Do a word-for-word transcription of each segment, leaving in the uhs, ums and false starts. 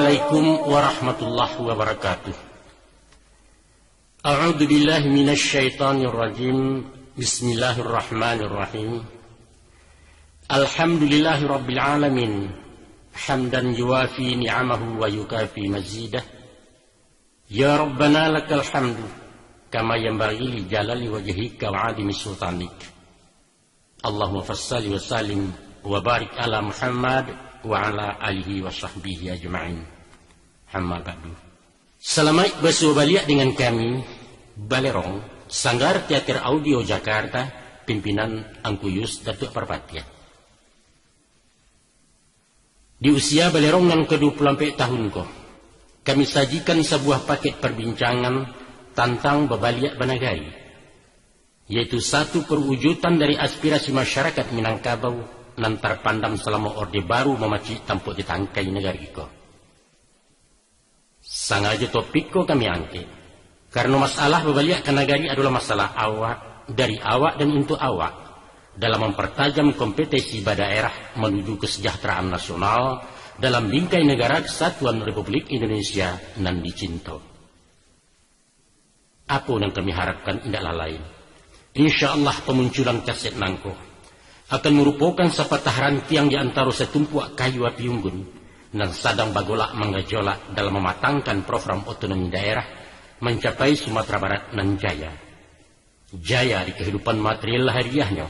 Assalamualaikum warahmatullahi wabarakatuh. A'udzu billahi minasy syaithanir rajim. Bismillahirrahmanirrahim. Alhamdulillahirabbil alamin. Hamdan yuwafi ni'amahu wa yukafi mazidah. Ya Rabbana lakal hamdu, kama yanbaghi li jalali wajhika wa 'azimi sultanik. Allahumma fassalli wa sallim wa barik ala Muhammad wa ala alihi wa sahbihi ajma'in. Amma ba'du. Salamaik basuo baliak dengan kami, Balerong, Sanggar Teater Audio Jakarta, pimpinan Angku Yus Datuak Parpatiah. Di usia Balerong nan ka dua puluh ampek tahun ko, kami sajikan sabuah paket parbincangan tantang babaliak banagari, yaitu satu perwujudan dari aspirasi masyarakat Minangkabau nan tarpandam salamo Orde Baru mamacik tampuk di tangkai nagari ko. Sangajo topik ko kami angkek, karano masalah babaliak ka nagari adolah masalah awak, dari awak dan untuak awak, dalam mampartajam kompetensi badaerah manuju kesejahteraan nasional dalam bingkai negara Kesatuan Republik Indonesia nan dicinto. Apo nan kami harapkan indaklah lain. Insya Allah, pamunculan kaset nangko akan marupokan sapatah rantiang di antaro satumpuak kayu api unggun nan sadang bagolak manggajolak dalam mamatangkan program otonomi daerah mancapai Sumatera Barat nan jaya. Jaya di kahidupan material lahiriahnyo,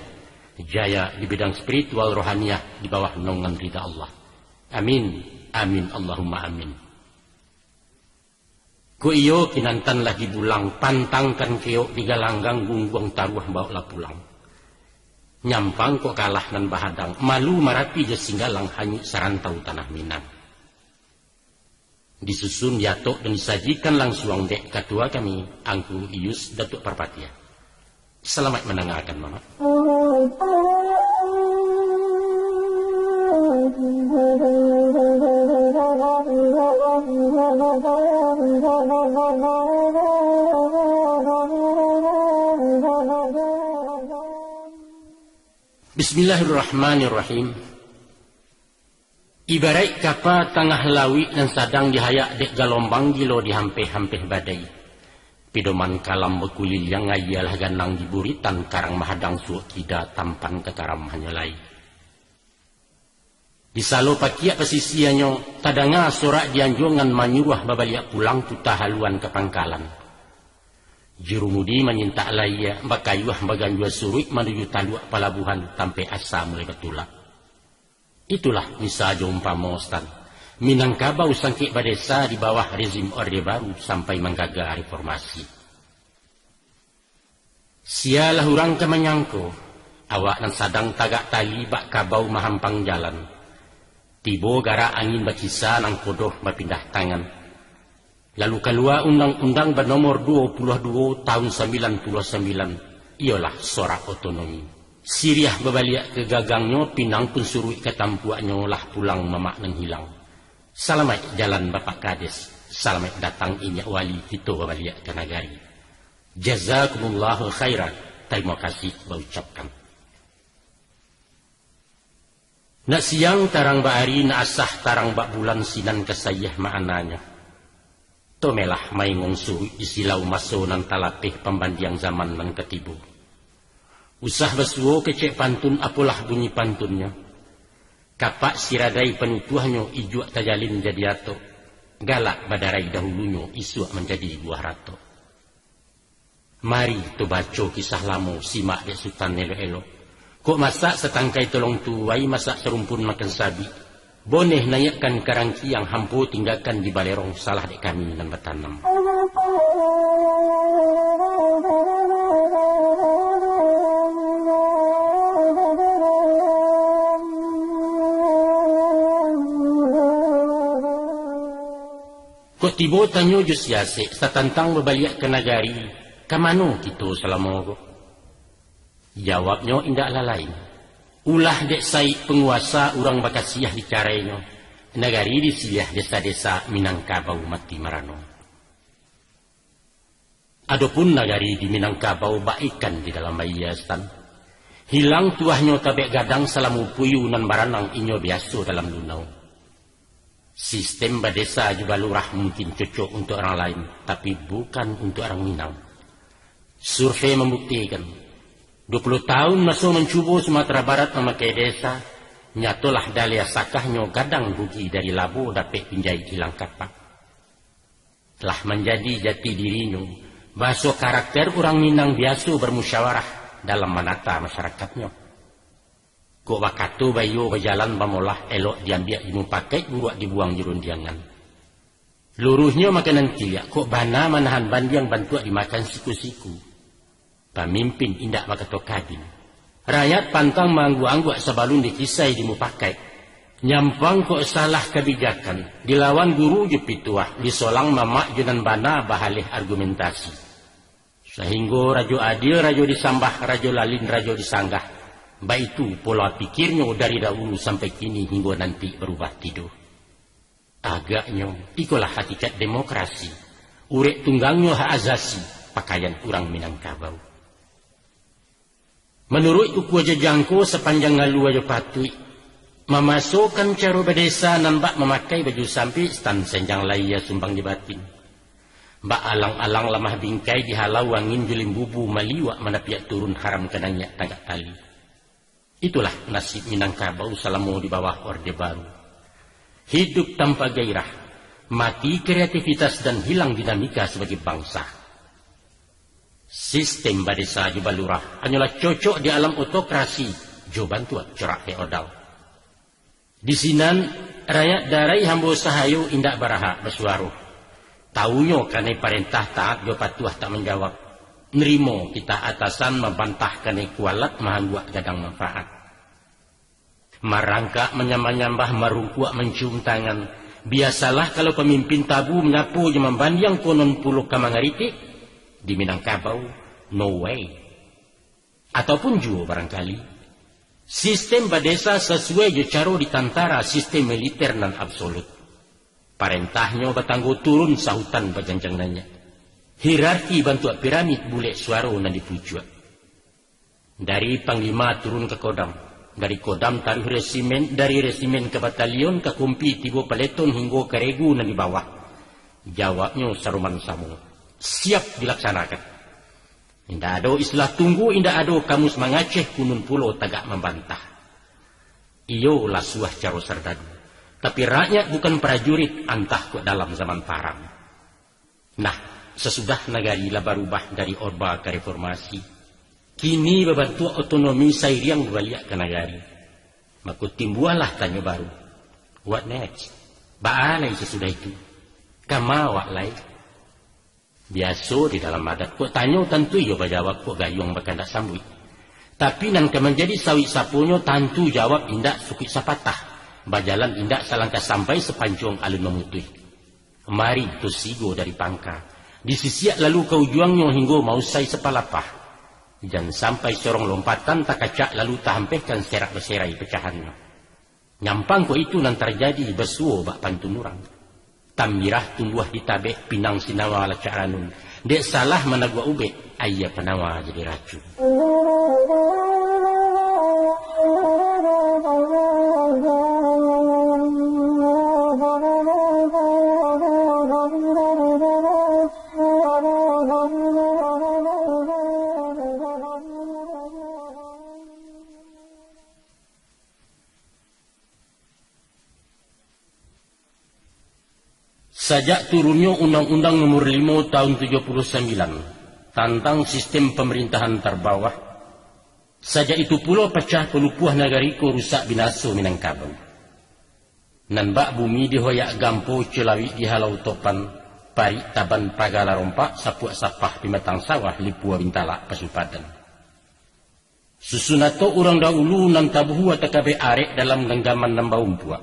jaya di bidang spiritual rohaniah di bawah naungan rida Allah. Amin. Amin. Allahumma amin. Kok iyo kinantan lah dibulang, pantangkan keok di galanggang, gungguang taruah baoklah pulang. Nyampang kok kalah nan bahadang, malu Marapi jo Singgalang, hanyuik sarantau tanah Minang. Disusun, diatok, dan disajikan langsuang dek Katua kami, Angku Iyus Datuak Parpatiah. Salamaik mandangakan, Mamak. Bismillahirrahmanirrahim. Ibaraik kapa tangah lauik nan sadang dihayak dek galombang gilo dihampeh-hampeh badai. Pidoman kalam bakuliliang, aia lah ganang di buritan, karang mahadang suok kida, tampan ka karamnyo lai. Di salo pakiak pasisianyo, tadanga sorak di anjuangan manyuruah babaliak pulang, puta haluan ka pangkalan. Jurumudi manyintak layia, bakayuah baganjua suruik manuju taluak palabuhan, tampek asa mulai batulak. Itulah misa jo umpamo, Stan. Minangkabau sangkek badesa di bawah rezim Orde Baru sampai manggaga reformasi. Sialah urang ka manyangko, awak nan sadang tagak tali bak kabau mahampang jalan, tibo garak angin bakisa, nangkodoh bapindah tangan. Lalu kalua Undang-Undang banomor duo puluah duo tahun sambilan puluah sambilan, iyolah sorak otonomi. Siriah babaliak ka gagangnyo, pinang pun suruik ka tampuaknyo, lah pulang mamak nan hilang. Salamaik jalan Bapak Kades, salamaik datang Inyiak Wali, kito babaliak ka nagari. Jazakumullahu khairan, tarimo kasih baucapkan. Nak siang tarang bak ari, nak asah tarang bak bulan, sinan ka saiah maknanyo. Tomelah maingong suruik di silau, maso nan talapeh, pambandiang zaman nan ka tibo. Usah basuo kecek pantun, apolah bunyi pantunnyo. Kapak siradai panutuahnyo, ijuak tajalin jadi atok. Galak badarai dahulunyo, isuak manjadi buah ratok. Mari, tabaco kisah lamo, simak dek Sutan elok-elok. Kok masak satangkai tolong tuai, masak sarumpun makan sabik. Boneh naiakkan ka rangkiang, hampo tinggakan di balerong, salah dek kami nan batanam. Kok tibo tanyo jo si Asek, satantang babaliak ka nagari, ka mano kito salamo ko? Jawabnyo indaklah lain. Ulah dek saik panguasa, urang bakasiah dicarainyo, nagari disiliah desa-desa, Minangkabau mati marano. Adopun nagari di Minangkabau bak ikan di dalam aia, Stan. Hilang tuahnyo tabek gadang, salamo puyu nan baranang inyo biaso dalam dunau. Sistem badesa jo balurah mungkin cocok untuak urang lain, tapi bukan untuak urang Minang. Survei mambuktikan, duo puluah tahun maso mancubo Sumatera Barat mamakai desa, nyatolah daliah sakahnyo gadang rugi dari labo dapek pinjai ilang kapak. Lah manjadi jati dirinyo, baso karakter urang Minang biaso bamusyawarah dalam manata masyarakatnyo. Kok bakato baiyo bajalan bamolah, elok diambiak di mupakaik, buruak dibuang di rundiangan. Luruihnyo makanan kiliak, kok bana manahan bandiang bantuak dimakan siku-siku. Pamimpin indak bakato kadin. Rayat pantang maangguak-angguak sabalun dikisai di mupakaik. Nyampang kok salah kabijakan, dilawan guru jo pituah, disolang mamak jo nan bana bahaleh argumentasi. Sahinggo rajo adil, rajo disambah, rajo lalin, rajo disanggah. Baitu pola pikirnyo dari dahulu sampai kini hinggo nanti barubah tido. Agaknyo, ikolah hakikat demokrasi. Urek tunggangnyo hak azasi, pakaian urang Minangkabau. Manuruik ukua jajangko sapanjang alua jo patuik, mamasokan caro badesa nan bak mamakai baju sampik, stan senjang layia sumbang di batin. Bak alang-alang lamah bingkai dihalau angin jo limbubu maliuak manapiak turun haram ka naiak tagak tali. Itulah nasib Minangkabau salamo di bawah Orde Baru. Hidup tanpa gairah, mati kreativitas dan hilang dinamika sabagai bangsa. Sistem badesa jo balurah hanyolah cocok di alam otokrasi jo bantuak corak feodal. Di sinan, rakyat darai hambo sahayo indak barahak basuaro. Taunyo kanai parentah taat jo patuah tak manjawab. Nerimo titah atasan, mambantah kanai kualat, maangguak gadang manfaat. Marangkak manyambah-nyambah, marungkuak mancium tangan. Biasalah kalau pamimpin tabu manyapo jo mambandiang, konon pulo ka mangaritik. Di Minangkabau, no way. Ataupun juo barangkali, sistem badesa sasuai jo caro di tantara, sistem militer nan absolut. Parentahnyo batanggo turun, sahutan bajanjang naiak. Hierarki bantuak piramid, bulek suaro nan di pucuak. Dari panglima turun ka kodam, dari kodam taruih resimen, dari resimen ka batalion, ka kompi tibo paleton hinggo ka regu nan di bawah. Jawabnyo saroman samo, siap dilaksanakan. Indak ado istilah tunggu, indak ado kamus mangaceh, kunun pulo tagak mambantah. Iyo lah suah caro sardadu, tapi rakyat bukan prajurit, antah kok dalam zaman parang. Nah, sasudah nagari lah barubah dari Orba ka Reformasi, kini babantuak otonomi sairiang babaliak ka nagari, mako timbualah tanyo baru, what next? Baa lai sasudah itu? Kama awak lai? Biaso di dalam adat, kok tanyo tantu iyo bajawab, kok gayuang bakandak sambuik. Tapi nan ka manjadi sawik saponyo, tantu jawab indak sukuik sapatah, bajalan indak salangkah sampai, sapancuang alun mamutuih. Mari tosigo dari pangka, disisiak lalu ka ujuangnyo hinggo mausai sapalapah. Jan sampai sorong lompatan takacak, lalu tahampehkan serak baserai pacahannyo. Nyampang kok itu nan tarjadi, basuo bak pantun urang. Tambirah tumbuah di tabek, pinang sinawa lacak ranun. Dek salah managuak ubek, aia panawa jadi racun. Sajak turunnyo Undang-Undang Nomor limo tahun tujuah puluah sambilan tantang sistem pamarintahan tarbawah, sajak itu pulo pacah palupuah nagari ko, rusak binaso Minangkabau. Nan bak bumi dihoyak gampo, culawik dihalau topan, parik taban paga larompak, sapuak sapah pimatang sawah, lipua bintalak pasu padan. Susunato urang dahulu nan tabuhua takabek arek dalam ganggaman nan baumpuak.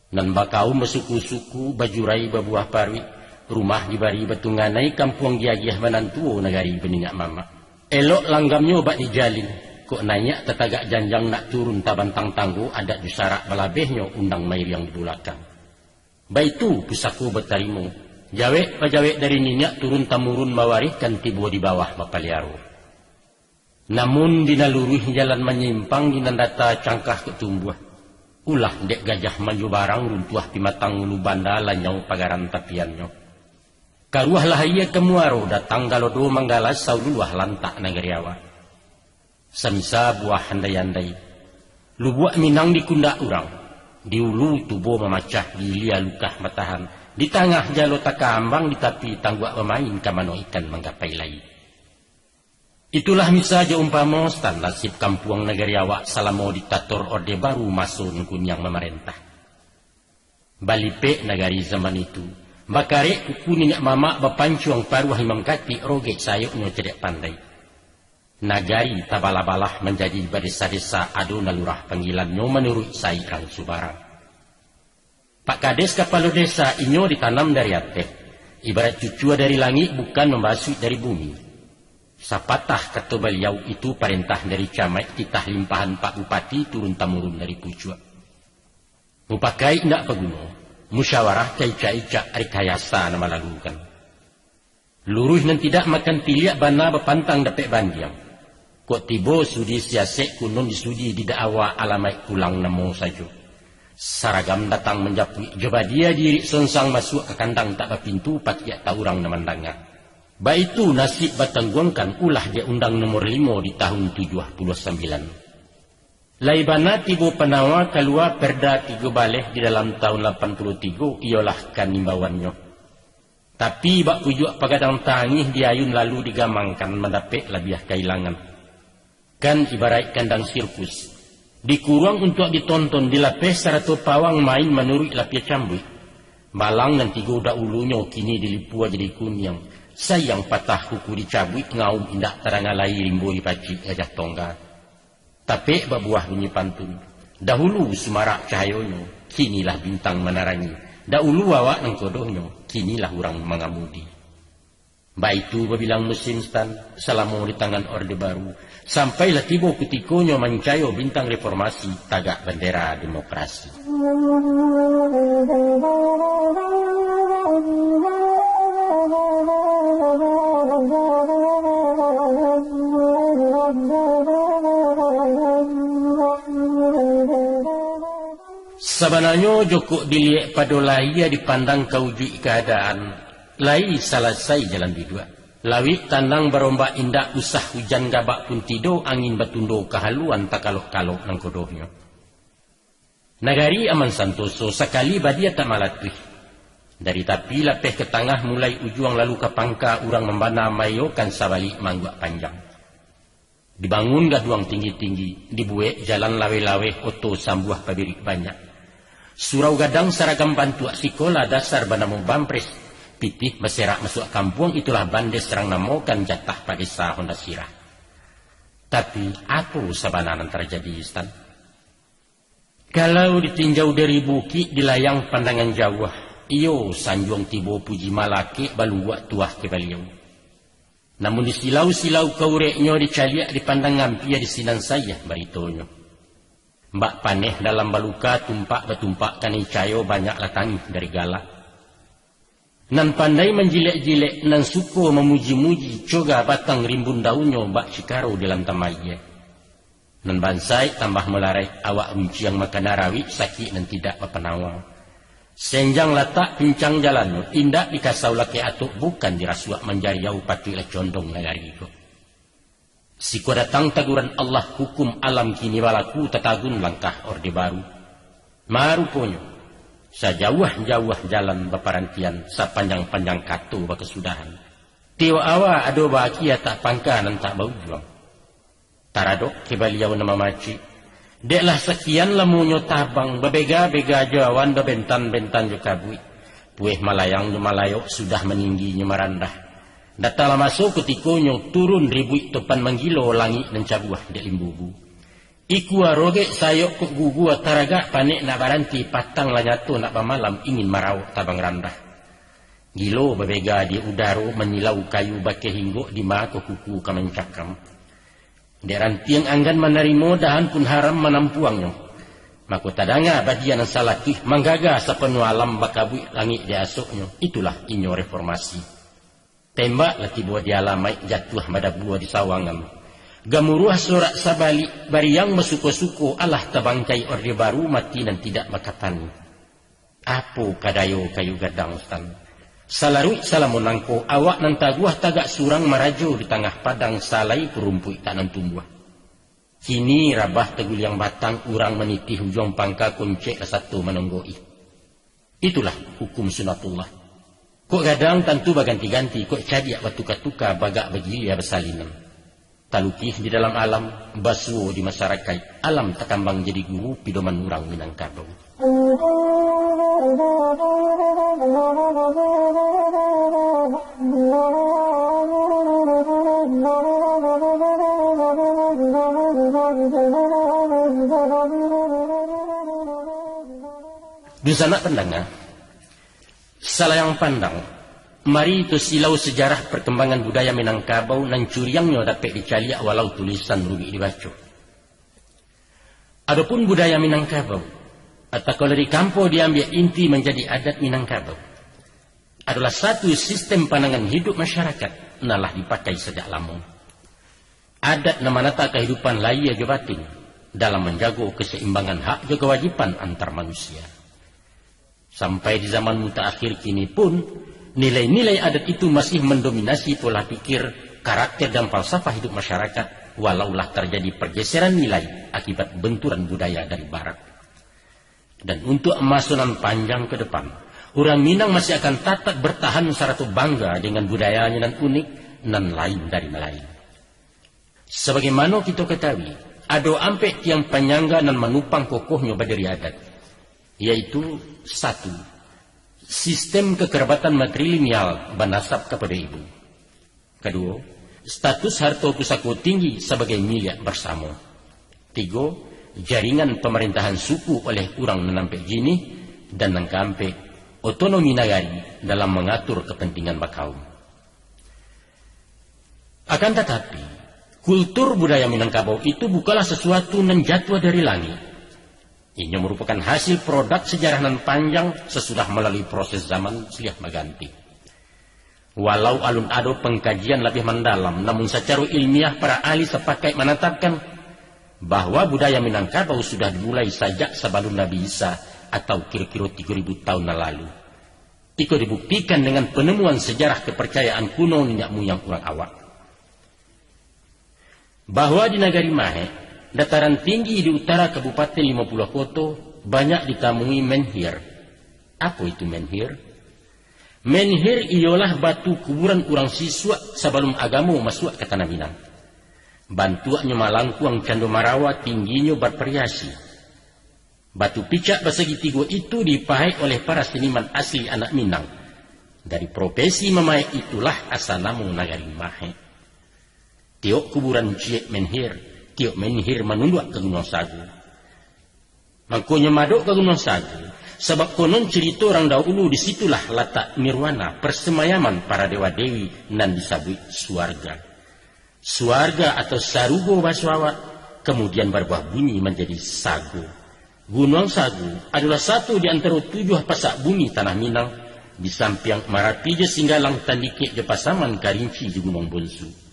Nan bakaum basuku-suku, bajurai babuah paruik, rumah dibari batunganai, kampuang diagiah banan tuo, nagari baninyak mamak. Elok langgamnyo bak dijalin, kok naiak tatagak janjang, nak turun tabantang tanggo, adat jo sarak balabehnyo, undang mairiang di bulakang. Baitu pusako batarimo, jawek-pajawek dari niniak turun tamurun mawarihkan, tibo di bawah bapaliaro. Namun di nan luruih jalan manyimpang, di nan data cangkah kok tumbuah. Ulah dek gajah manjubarang, runtuah pimatang ulu banda, lanyau pagaran tapiannyo. Karuahlah aia ka muaro, datang galodo manggalas, saululuah lantak nagari awak. Samisa buah andai-andai. Lubuak Minang di kundak urang. Di ulu tubo mamacah, di ilia lukah batahan. Di tangah jalo taka ambang, di tapi tangguak bamain, ka mano ikan manggapai lai. Itulah misa jo umpamo, Sutan, nasib kampuang nagari awak salamo diktator Orde Baru maso Ungku Niang mamarentah. Balipek nagari zaman itu, bakarek kuku niniak mamak, bapancuang paruah Imam Katik, rogek sayoknyo cadiak pandai. Nagari tabalah-balah manjadi badesa-desa, ado nan lurah panggilannyo manuruik saik rang subarang. Pak Kades kapalo desa, inyo ditanam dari ateh. Ibarat cucua dari langik, bukan mambasuik dari bumi. Sapatah kato baliau, itu parentah dari camaik, titah limpahan Pak Bupati, turun-tamurun dari pucuak. Mupakai indak paguno, musyawarah caica-ica, rekayasa nan malalukan. Luruih nan tidak makan tiliak, bana bapantang dapek bandiang. Kok tibo sudi siasek, kunon disudi didakwa, alamaik pulang namo sajo. Saragam datang manjapuik, jo badia diirik sonsang, masuak ka kandang tak bapintu, pakiak taurang nan mandanga. Baitu nasib batangguangkan, ulah dek Undang Nomor limo di tahun tujuah puluah sambilan. Lai bana tibo panawa, kalua perda tigo baleh di dalam tahun lapan puluah tigo, iyolah kan imbauannyo. Tapi, bak pujuak pagadang tangih, diayun lalu digamangkan, mandapek labiah kailangan. Kan ibaraik kandang sirkus. Dikuruang untuak ditonton, dilapeh sarato pawang, main manuruik lapiah cambuik. Balang nan tigo dahulunyo, kini dilipua jadi kuniang. Sayang patah kuku dicabuik, ngaum indak tadanga lai, rimbo dipacik gajah tongga. Tapek babuah bunyi pantun. Dahulu sumarak cahayonyo, kinilah bintang manarangi. Dahulu awak nan kodohnyo, kinilah urang mangamudi. Baitu babilang musim, Sutan, salamo di tangan Orde Baru, sampailah tibo kutikonyo, mancayo bintang reformasi, tagak bandera demokrasi. Sabananyo, jokok diliek pado lahia, dipandang ka ujuik kaadaan, lai salasai jalan biduak. Lawik tanang barombak indak, usah hujan gabak pun tido, angin batundo kahaluan, takalok-kalok nan kodohnyo. Nagari aman santoso, sakali badia tak malatuih. Dari tapi lapeh ka tangah, mulai ujuang lalu ka pangka, urang mambana maiyokan, sabalik maangguak panjang. Dibangun gaduang tinggi-tinggi, dibuek jalan laweh-laweh, oto sambuah pabirik banyak. Surau gadang saragam bantuak, sikola dasar banamo Bampres, pitih baserak masuak kampuang, itulah Bandes rang namokan, jatah Pak Desa Honda Sirah. Tapi, apo sabana nan tarjadi, Sutan? Kalau ditinjau dari bukik, di layang pandangan jauah, iyo, sanjuang tibo puji malakek, balungguak tuah ka baliau. Namun disilau-silau kaureknyo, dicaliak dipandang ampia, di sinan saia baritonyo. Bak paneh dalam baluka, tumpak batumpak kanai cayo, banyaklah tangih dari galak. Nan pandai manjilek-jilek, nan suko mamuji-muji, coga batang rimbun daunnyo, bak cikaro di lantam aia. Nan bansaik tambah malaraik, awak runciang makana rawik, sakik nan tidak bapanawa. Senjang latak pincang jalannyo, indak dikasau lakek atok, bukan dirasuak manjariau, patuiklah condong nagari ko. Siko datang taguran Allah, hukum alam kini balaku, tatagun langkah Orde Baru. Ma ruponyo, sajauah-jauah jalan baparantian, sapanjang-panjang kato bakasudahan. Tiok awa ado baakia, tak pangka nan tak baujuang. Taradok ka baliau nan mamacik, dek lah sakian lamonyo tabang, babega-bega jo awan, babentan-bentan jo kabuik. Pueh malayang jo malayok, sudah maninggi nyo marandah. Datanglah maso kutikonyo, turun ribuik topan manggilo, langik nan cabuah dek limbubu. Ikua rogek sayok kok gugua, taragak panek nak baranti, patang lah nyato nak bamalam, ingin marawok tabang randah. Gilo babega di udaro, manyilau kayu bakeh hinggok, di ma ko kuku ka mancakam. Dek rantiang anggan manarimo, dahan pun haram manampuangnyo. Mako tadanga badia nan salatuih, manggaga sapanuah alam, bakabuik langik di asoknyo, itulah inyo reformasi. Tembak lah tibo di alamaik, jatuah madabua di sawangan. Gamuruah sorak sabalik, bariang basuko-suko, alah tabangkai Orde Baru, mati nan tidak bakatani. Apo ka dayo kayu gadang, Sutan? Salaruik salamo nangko, awak nan taguah tagak surang, marajo di tangah padang, salai pun rumpuik tak nan tumbuah. Kini rabah taguliang batang, urang manitih ujuang pangka, koncek lah sato manonggok-i. Itulah hukum sunatullah. Kok gadang tantu baganti-ganti, kok cadiak batuka-tuka, bagak bagilia basalinan. Talukih di dalam alam, basuo di masarakaik, alam takambang jadi guru, pidoman urang Minangkabau. Dunsanak pandanga, salayang pandang, mari tu silau sejarah perkembangan budaya Minangkabau nan curiangnyo dapek dicaliak walau tulisan rumik dibaco. Adopun budaya Minangkabau, atau kalau di kampo diambiak inti manjadi adat Minangkabau, adolah satu sistem pandangan hidup masyarakat nan lah dipakai sajak lamo. Adat nan manata kahidupan lahia jo batin, dalam manjago kasaimbangan hak jo kawajiban antar manusia. Sampai di zaman mutaakhir kini pun, nilai-nilai adat itu masih mandominasi pola pikir, karakter, dan falsafah hidup masyarakat, walau lah tarjadi pargeseran nilai akibat benturan budaya dari Barat. Dan untuak maso nan panjang ka depan, urang Minang masih akan tatap bartahan sarato bangga dengan budayanyo nan unik, nan lain dari nan lain. Sabagaimano kito katahui, ado ampek tiang panyangga nan manupang kokohnyo badiri adat, yaitu, satu, sistem kakarabatan matrilineal banasab kapado ibu. Kaduo, status harto pusako tinggi sabagai miliak barsamo. Tigo, jaringan pamarintahan suku oleh urang nan ampek jinih. Dan nan kaampek, otonomi nagari dalam mangatur kapantingan bakaum. Akan tatapi, kultur budaya Minangkabau itu bukanlah sasuatu nan jatuah dari langik. Inyo marupokan hasil produk sajarah nan panjang sasudah malalui proses zaman silih baganti. Walau alun ado pangkajian labiah mandalam, namun sacaro ilmiah para ahli sapakaik manatapkan bahwa budaya Minangkabau sudah dimulai sajak sabalun Nabi Isa atau kiro-kiro tigo ribu taun nan lalu. Iko dibuktikan dengan panemuan sajarah kaparcayaan kuno niniak muyang urang awak. Bahwa di Nagari Mahek, dataran tinggi di utara Kabupaten Limo Puluah Koto, banyak ditamui menhir. Apo itu menhir? Menhir iyolah batu kuburan urang sisuak sabalun agamo masuak ka Tanah Minang. Bantuaknyo malangkuang cando marawa, tingginyo barvariasi. Batu picak basagi tigo itu dipaek oleh para seniman asli anak Minang. Dari profesi mamaek itulah asa namo Nagari Mahek. Tiok kuburan ciek menhir, tiok menhir manunduak ka Gunuang Sagu. Mangkonyo madok ka Gunuang Sagu, sabab konon cirito urang dahulu di situlah latak nirwana, parsamayaman para dewa-dewi nan disabuik suarga. Suarga atau sarugo baso awak, kamudian baruah bunyi manjadi sago. Gunuang Sagu adolah satu di antaro tujuah pasak bumi Tanah Minang, di sampiang Marapi jo Singgalang, tandikek jo Pasaman, Karinci jo Gunuang Bonsu.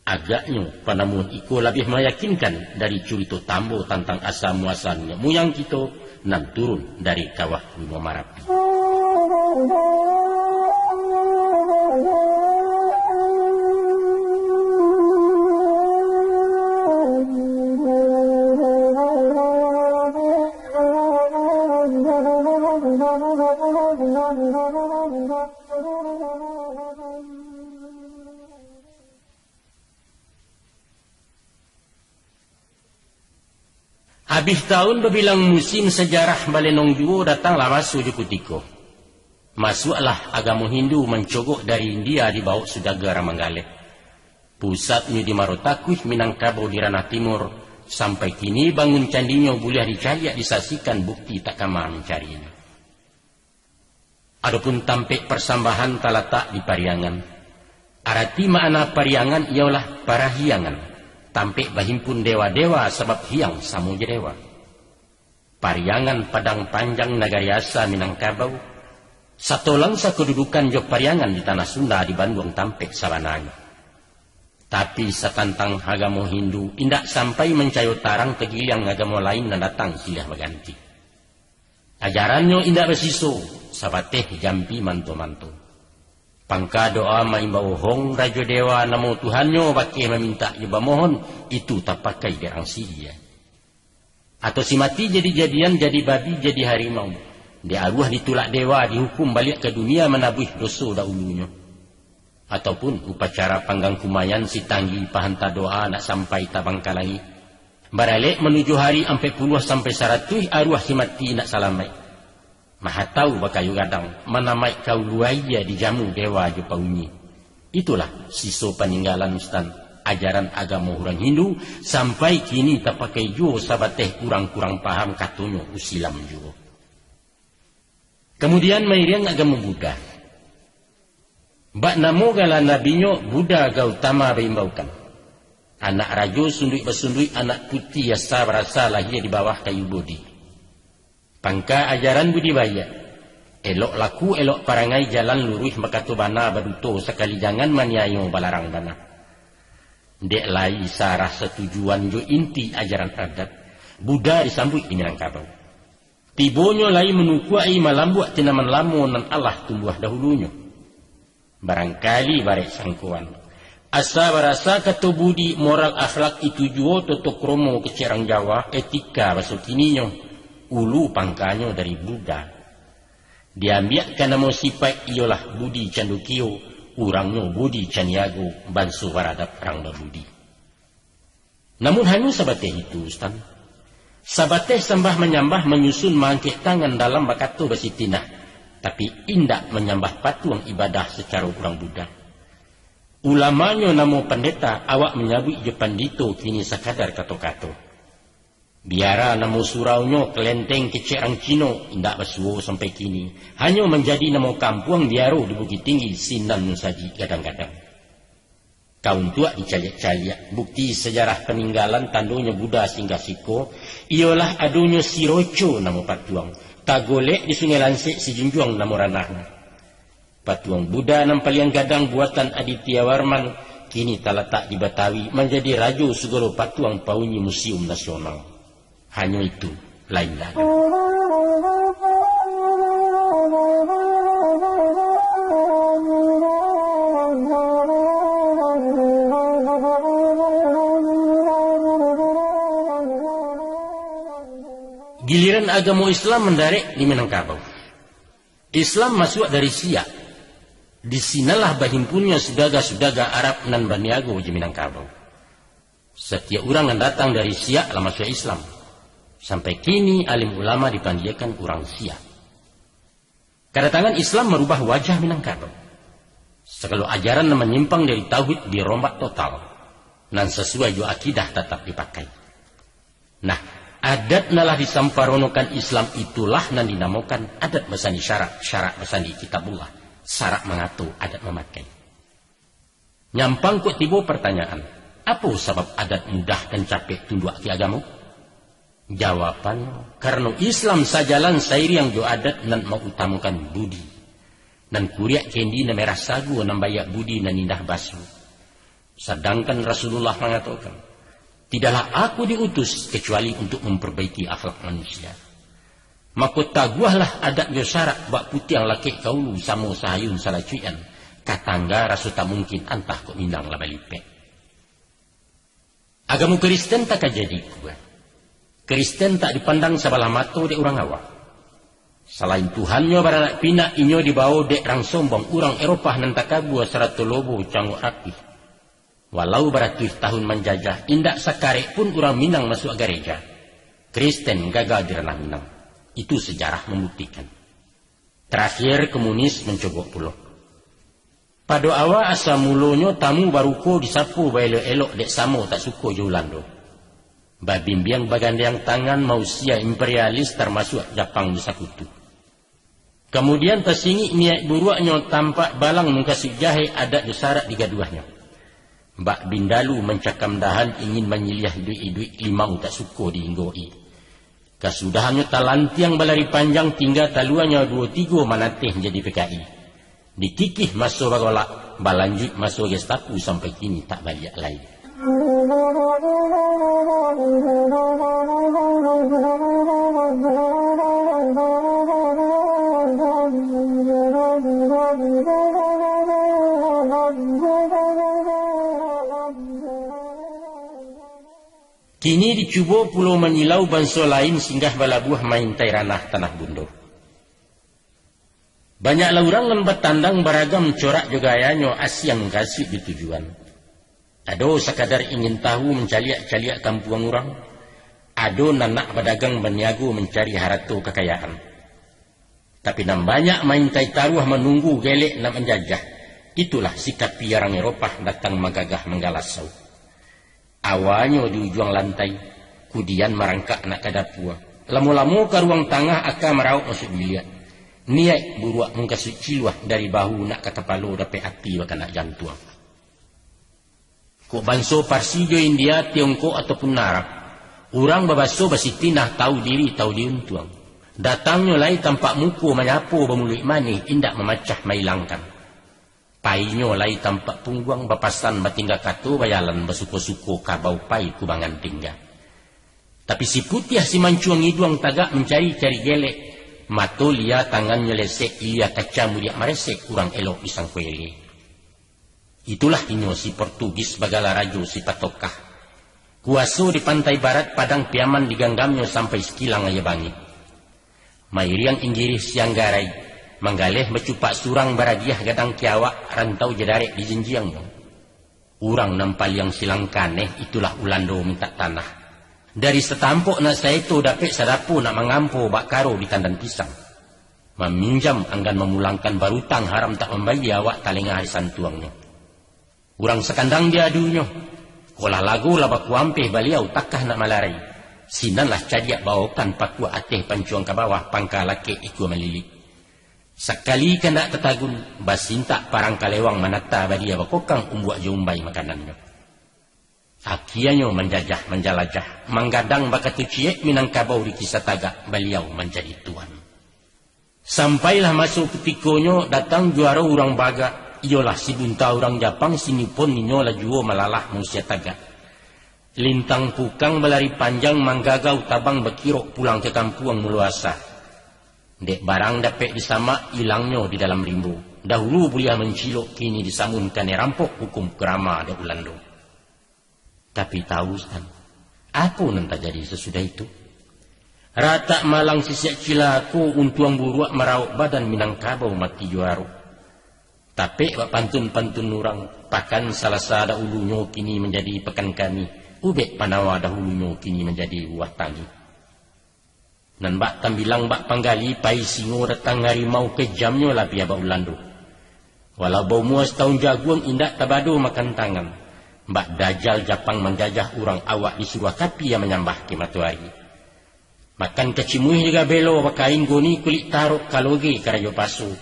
Agaknyo, panamuan iko labiah mayakinkan dari curito tambo tantang asa muaso niniak muyang kito nan turun dari kawah Gunuang Marapi. Abih taun babilang musim, sajarah balenong juo, datanglah maso jo kutiko. Masuaklah agamo Hindu mancogok dari India, dibawok sudaga Ramanggaleh. Pusatnyo di Marotakuih, Minangkabau di ranah timur, sampai kini bangun candinyo buliah dicaliak, disaksikan, bukti tak kama mancarinyo. Adopun tampek parsambahan talatak di Pariangan. Arati makna Pariangan iyolah parahiangan, tampek bahimpun dewa-dewa, sabab hiang samo jo dewa. Pariangan Padang Panjang, nagari asa Minangkabau, satolang sakodudukan jo Pariangan di Tanah Sunda, di Banduang tampek sabananyo. Tapi satantang agamo Hindu, indak sampai mancayo tarang, tagiliang agamo lain nan datang silih baganti. Ajarannyo indak basiso, sabateh jampi manto-manto. Pangka doa maimbau hong, rajo dewa namo Tuhannyo, bakeh mamintak jo bamohon, itu tapakai dek rang sihia. Atau si mati jadi jadian, jadi babi, jadi harimau. Dek aruah ditulak dewa, dihukum baliak ka dunia manabuih doso dahulunyo. Ataupun upacara panggang kumayan si tanggi pahanta doa nak sampai tabang ka langik. Baralek manuju hari ampek puluah sampai saratuih aruah si mati nak salamaik. Mahatau bakayu gadang, manamaik ka ulu aia dijamu dewa jo paunyi. Itulah siso paninggalan Ustaz, ajaran agamo urang Hindu, sampai kini tapakai juo sabateh urang kurang paham katonyo Usilam juo. Kamudian mairiang agamo Buddha. Bak namo gala nabinyo Buddha Gautama baimbaukan. Anak rajo sunduik basunduik, anak puti asa barasa lahia di bawah kayu bodhi. Pangka ajaran budi baiak. Elok laku, elok parangai, jalan luruih, bakato bana, baduto sakali, jangan maniayo, balarang bana. Dek lai sarah satujuan jo inti ajaran adat, Buddha disambuik di Minangkabau. Tibonyo lai manukuak-i, malambuak tanaman lamo nan alah tumbuah dahulunyo. Barangkali barek sangkoan. Asa barasa kato budi, moral akhlak, itu juo toto kromo kecek rang Jawa, etika baso kininyo, ulu pangkanyo dari Buddha. Diambiakkan namo sipaik iyolah budi candokio, urangnyo budi caniago, banso baradab rang babudi. Namun hanyo sabateh itu, Ustaz. Sabateh sambah manyambah, manyusun maangkek tangan dalam bakato basitinah, tapi indak manyambah patuang ibadah sacaro urang Buddha. Ulamanyo namo pandeta, awak manyabuik jo pandito kini sakadar kato-kato. Biara namo suraunyo kalenteng kecek rang Cino, indak basuo sampai kini, hanyo manjadi namo kampuang biaro di Bukittinggi, sinan saji gadang-gadang. Ka untuak dicaliak-caliak, bukti sajarah paninggalan tandonyo Buddha singgah siko, iyolah adonyo si Roco namo patuang, tagolek di Sungai Lansek, Sijunjuang namo ranahnyo. Patuang Buddha nan paliang gadang buatan Aditya Warman, kini talatak di Batawi, manjadi rajo sagalo patuang, paunyi musium nasional. Hanyo itu, lain ndak ado. Giliran agamo Islam mandarek di Minangkabau. Islam masuak dari Siak. Di sinanlah bahimpunyo sudaga-sudaga Arab nan baniago jo Minangkabau. Satiok urang nan datang dari Siak lah masuak Islam. Sampai kini alim ulama dipanggiakan urang Siak. Kadatangan Islam marubah wajah Minangkabau. Sagalo ajaran nan manyimpang dari tauhid dirombak total. Nan sasuai jo akidah tatap dipakai. Nah, adat nan lah disamparonokan Islam itulah nan dinamokan adat basandi syarak, syarak basandi Kitabullah, syarak mangato, adat mamakai. Nyampang kok tibo partanyaan, apo sabab adat mudah dan capek tunduak ka agamo? Jawabannyo, karano Islam sajalan sairiang jo adat nan mautamakan budi. Nan kuriak kendi, nan merah sago, nan baiak budi, nan indah baso. Sadangkan Rasulullah mangatokan, "Tidaklah aku diutus kecuali untuk memperbaiki akhlak manusia." Mako, taguahlah adat jo syarak, bak putiang lakek ka ulu, samo sahayun salacuikan, ka tangga raso tak mungkin, antah kok Minang lah balipek. Agamo Kristen takajadi kua. Kristen tak dipandang sabalah mato dek urang awak. Salain Tuhannyo baranak pinak, inyo dibao dek rang sombong, urang Eropah nan takabua sarato lobo cangok rapih. Walau baratuih tahun manjajah, indak sakarek pun urang Minang masuak gareja. Kristen gaga di ranah Minang. Itu sejarah mambuktikan. Tarakhir, komunis mancogok pulo. Pado awak asa mulonyo tamu baruko disapo baelok-elok dek samo tak suko jo Ulando. Babimbiang bagandeang tangan mausia imperialis, tarmasuak Japang jo sakutu. Kamudian, tasingik niaik buruaknyo, tampak balang mukasuik jahek, adat jo sarak digaduahnyo. Bak bindalu mancakam dahan, ingin manyiliah iduik-iduik, limau tak suko diinggoki. Kasudahannyo talantiang balari panjang, tingga taluanyo duo tigo manateh jadi P K I. Dikikih maso bagolak, balanjuik maso Gestapo sampai kini tak baliak lai. Kini dicubo pulo manyilau banso lain singgah balabuah maintai ranah tanah bundo. Banyaklah urang nan batandang baragam corak jo gayanyo, asiang gasuik jo tujuan. Ado sakadar ingin tahu mancaliak-caliak kampuang urang, ado nan nak badagang baniago mancari harato kakayaan. Tapi nan banyak maintai taruah manunggu gelek nak manjajah, itulah sikapi arang Eropah datang magagah manggalasau. Awanyo di ujuang lantai, kudian marangkak nak ka dapua. Lamo-lamo ka ruang tangah aka marauk masuak biliak. Niaik buruak mangkasuik ciluah dari bahu nak ka kapalo dapek ati bakanak jantuang. Kok banso Parsi jo India, Tiongkok ataupun Arab, urang babaso basitinah tahu diri tahu diuntuang. Datangnyo lai tampak muko manyapo bamuluik manih indak mamacah mailangkan. Painyo lai tampak pungguang bapasan batingga kato bajalan basuko-suko kabau pai kubangan tingga. Tapi si putiah si mancuang iduang tagak mancari-cari gelek, mato lia tangannyo lesek ilia kaca mudiak maresek urang elok disangko ele. Itulah inyo si Portugis bagala rajo si patokah. Kuaso di pantai barat Padang Piaman diganggamnyo sampai sakilang aia bangik. Mairiang Inggirih siang garai, manggaleh bacupak surang baragiah gadang kiawak rantau jadarek di jinjiangnyo. Urang nan paliang silang kaneh itulah Ulando mintak tanah. Dari satampok nak saeto dapek sadapo nak mangampo bak karo di tandan pisang. Maminjam anggan mamulangkan barutang haram tak mambayia awak talengah di santuangnyo. Urang sakandang diadunyo. Kok lah lago lah bakuampeh baliau takah nak malarai. Sinanlah cadiak baokan pakuak ateh pancuang ka bawah pangka lakek ikua malilik. Sakali kandak tatagun, basintak parang kalewang manata badia bakokang umbuak jo umbai makanannyo. Akianyo manjajah manjalajah, manggadang bakatu ciek Minangkabau di kisah tagak baliau manjadi tuan. Sampailah maso kutikonyo datang juaro urang bagak, iyolah si bunta urang Japang si Nippon ninyo lah juo malalah mausia tagak. Lintang pukang balari panjang manggagau tabang bakirok pulang ka kampuang mulo asa. Dek barang dapek disamak ilangnyo di dalam rimbo. Dahulu buliah mancilok kini disamun kanai rampok hukum karama dek Ulando. Tapi tahu Sutan, apo nan tajadi sasudah itu? Ratak malang sisiak cilako untuang buruak marauk badan Minangkabau mati juaro. Tapek bak pantun-pantun urang, pakan Salasa dahulunyo kini manjadi pakan kami, ubek Panawa dahulunyo kini manjadi buah tangih. Nan bak tambilang bak panggali pai singo datang harimau kejamnyo labiah bak Ulando. Walau baumua satahun jaguang indak tabado makan tangan. Bak dajal Japang manjajah urang awak disuruah kapia manyambah ka matoari. Makan kacimuih di gabelo bakain goni kulik tarok kaloge karajo paso.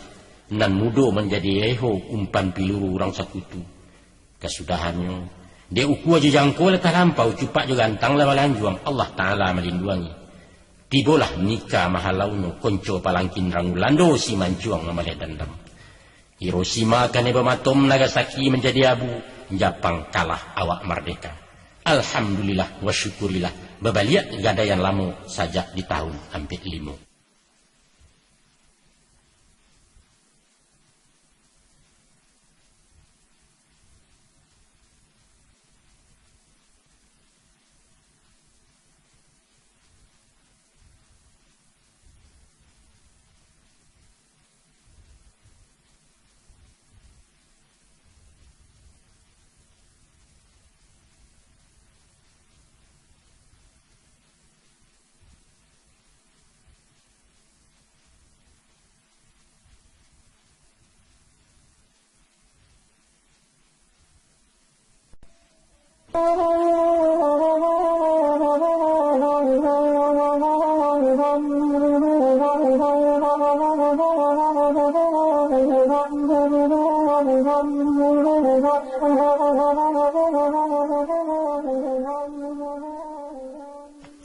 Nan mudo manjadi eho umpan piluru urang sakutu. Kasudahannyo, dek ukua jo jangko lah talampau, cupak jo gantang lah balanjuang, Allah Ta'ala malinduangi. Tibolah nika mahalaunyo, konco palangkin rang Ulando si mancuang mamaliah dandam. Hiroshima kanai bom atom, Nagasaki manjadi abu, Japang kalah awak mardeka. Alhamdulillah wa syukurilah, babaliak gadaian lamo sajak di tahun ampek limo.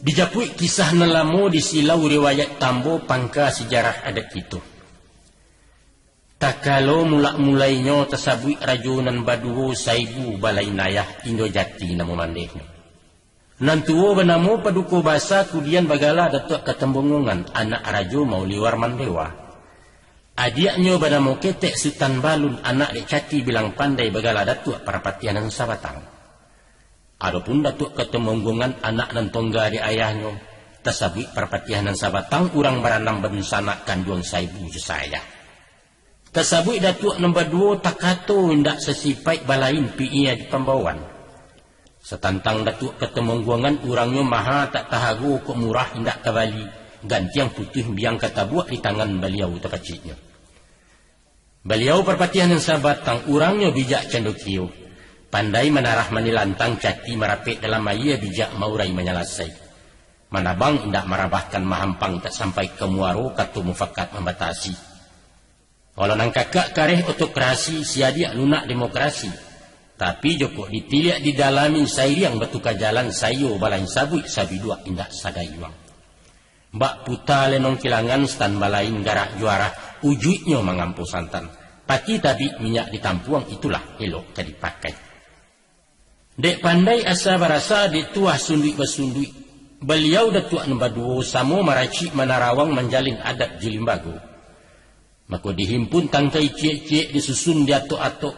Dijapuik kisah nan lamo, disilau riwayat tambo, pangka sijarah adat kito. Takalo mulak-mulainyo tasabuik rajo nan baduo saibu balain ayah, Indo Jati namo mandehnyo. Nan tuo banamo Paduko Basa, kudian bagala Datuak Katembonggongan, anak Rajo Mauliwar Mandewa. Adiaknyo banamo Ketek Sutan Balun, anak dek Cati Bilang Pandai, bagala Datuak Parapatiah Nan Sabatang. Adopun Datuak Katembonggongan, anak nan tongga dek ayahnyo, tasabuik Parapatiah Nan Sabatang, urang baranam badunsanak, kanduang saibu jo saayah. Tasabuik Datuak nan baduo takato indak sasipaik balain piia di pambawaan. Satantang Datuak Katembonggongan, urangnyo maha tak tahago, kok murah indak tabali, gantiang putuih biang katabuak di tangan baliau tapaciknyo. Baliau Parpatiah Nan Sabatang, urangnyo bijak cando kio, pandai manarah manilantang, cati marapek dalam aia, bijak maurai manyalasai. Manabang indak marabahkan, mahampang tak sampai ka muaro, kato mufakat mambatasi. Walau nan kakak kareh otokrasi, si adiak lunak demokrasi. Tapi jokok ditiliak didalami, sairiang batuka jalan, saiyo balain sabuik, sabiduak indak sadayuang. Bak puta lenong kilangan, stan balain garak juarah, ujuiknyo mangampo santan. Pati tabik minyak ditampuang, itulah elok ka dipakai. Dek pandai asa barasa, dek tuah sunduik basunduik, baliau Datuak nan baduo samo maracik manarawang, manjalin adat jo limbago. Mako dihimpun tangkai ciek-ciek, disusun diatok-atok,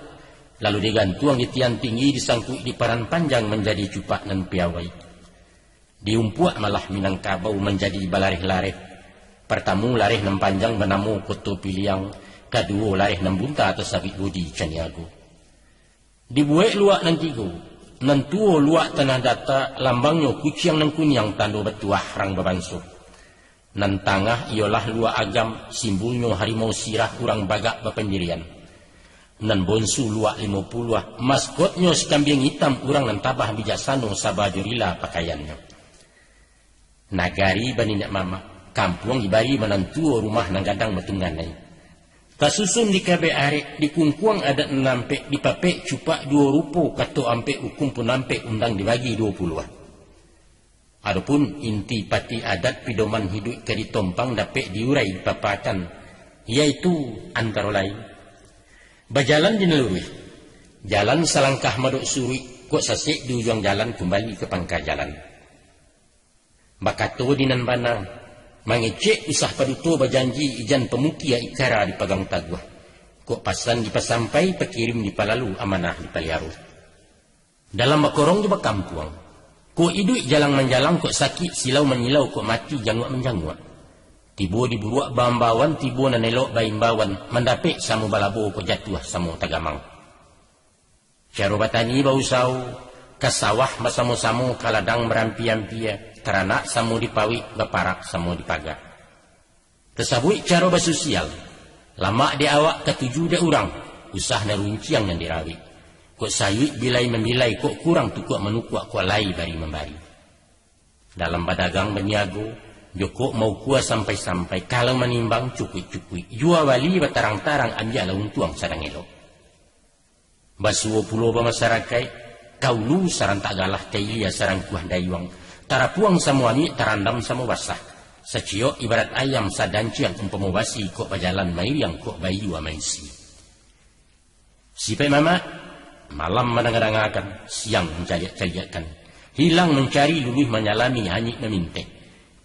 lalu digantuang di tian tinggi, disangkuik di paran panjang, manjadi cupak nan piawai. Diumpuak malah Minangkabau manjadi balareh-lareh. Partamo lareh nan panjang banamo Koto Piliang, kaduo lareh nan bunta tasabuik Budi Caniago. Dibuek luak nan tigo, nan tuo luak Tanah Data, lambangnyo kuciang nan kuniang, tando batuah rang babanso. Nan tangah iyolah luak Agam, simbulnyo harimau sirah, urang bagak bapandirian. Nan bonsu luak Limo Puluah, maskotnyo si kambiang itam, urang nan tabah bijaksano, saba jo rila pakaiannyo. Nagari baniniak mamak, kampuang ibari manantuo, rumah nan gadang batungganai. Tasusun di kabek arek, di kungkuang adat nan ampek, dipapek cupak duo rupo, kato ampek, ukum pun ampek, undang dibagi duo puluah. Adopun inti pati adat, pidoman hiduik ka ditompang, dapek diurai dipapakan, yaitu antaro lain, bajalan di nan luruih, jalan salangkah madok suruik, kok sasek di ujuang jalan, kumbali ka pangka jalan. Bakato di nan bana, mangecek usah paduto, bajanji ijan pamukia, ikara dipagang taguah. Kok pasan dipasampai, pakirim dipalalu, amanah dipaliaro. Dalam bakorong jo bakampuang, kok iduik jalang manjalang, kok sakik silau manyilau, kok mati janguak manjanguak. Tibo di buruak baambawan, tibo nan elok baimbauan, mandapek samo balabo, kok jatuah samo tagamang. Caro batani bausao, ka sawah basamo-samo, ka ladang barampia-ampia, taranak samo dipawik, baparak samo dipaga. Tasabuik caro basusial, lamak dek awak, katuju dek urang, usah nan runciang nan dirawik. Kok sayuik bilai mambilai, kok kurang tukuak manukuak, kok lai bari mambari. Dalam badagang baniago, jokok maukua sampai-sampai, kalau manimbang cukuik-cukuik, jua bali batarang-tarang, ambiaklah untuang sadang elok. Basuo pulo bamasarakaik, ka ulu sarantak galah, ka ilia sarangkuah dayuang, tarapuang samo amik, tarandam samo basah, saciok ibarat ayam, sadanciang umpamo basi, kok bajalan mairiang, kok baiyua maisi. Sipaik mamak, malam mandanga-dangakan, siang mancaliak-caliakkan, hilang mancari, luluih manyalami, hanyuik mamintek,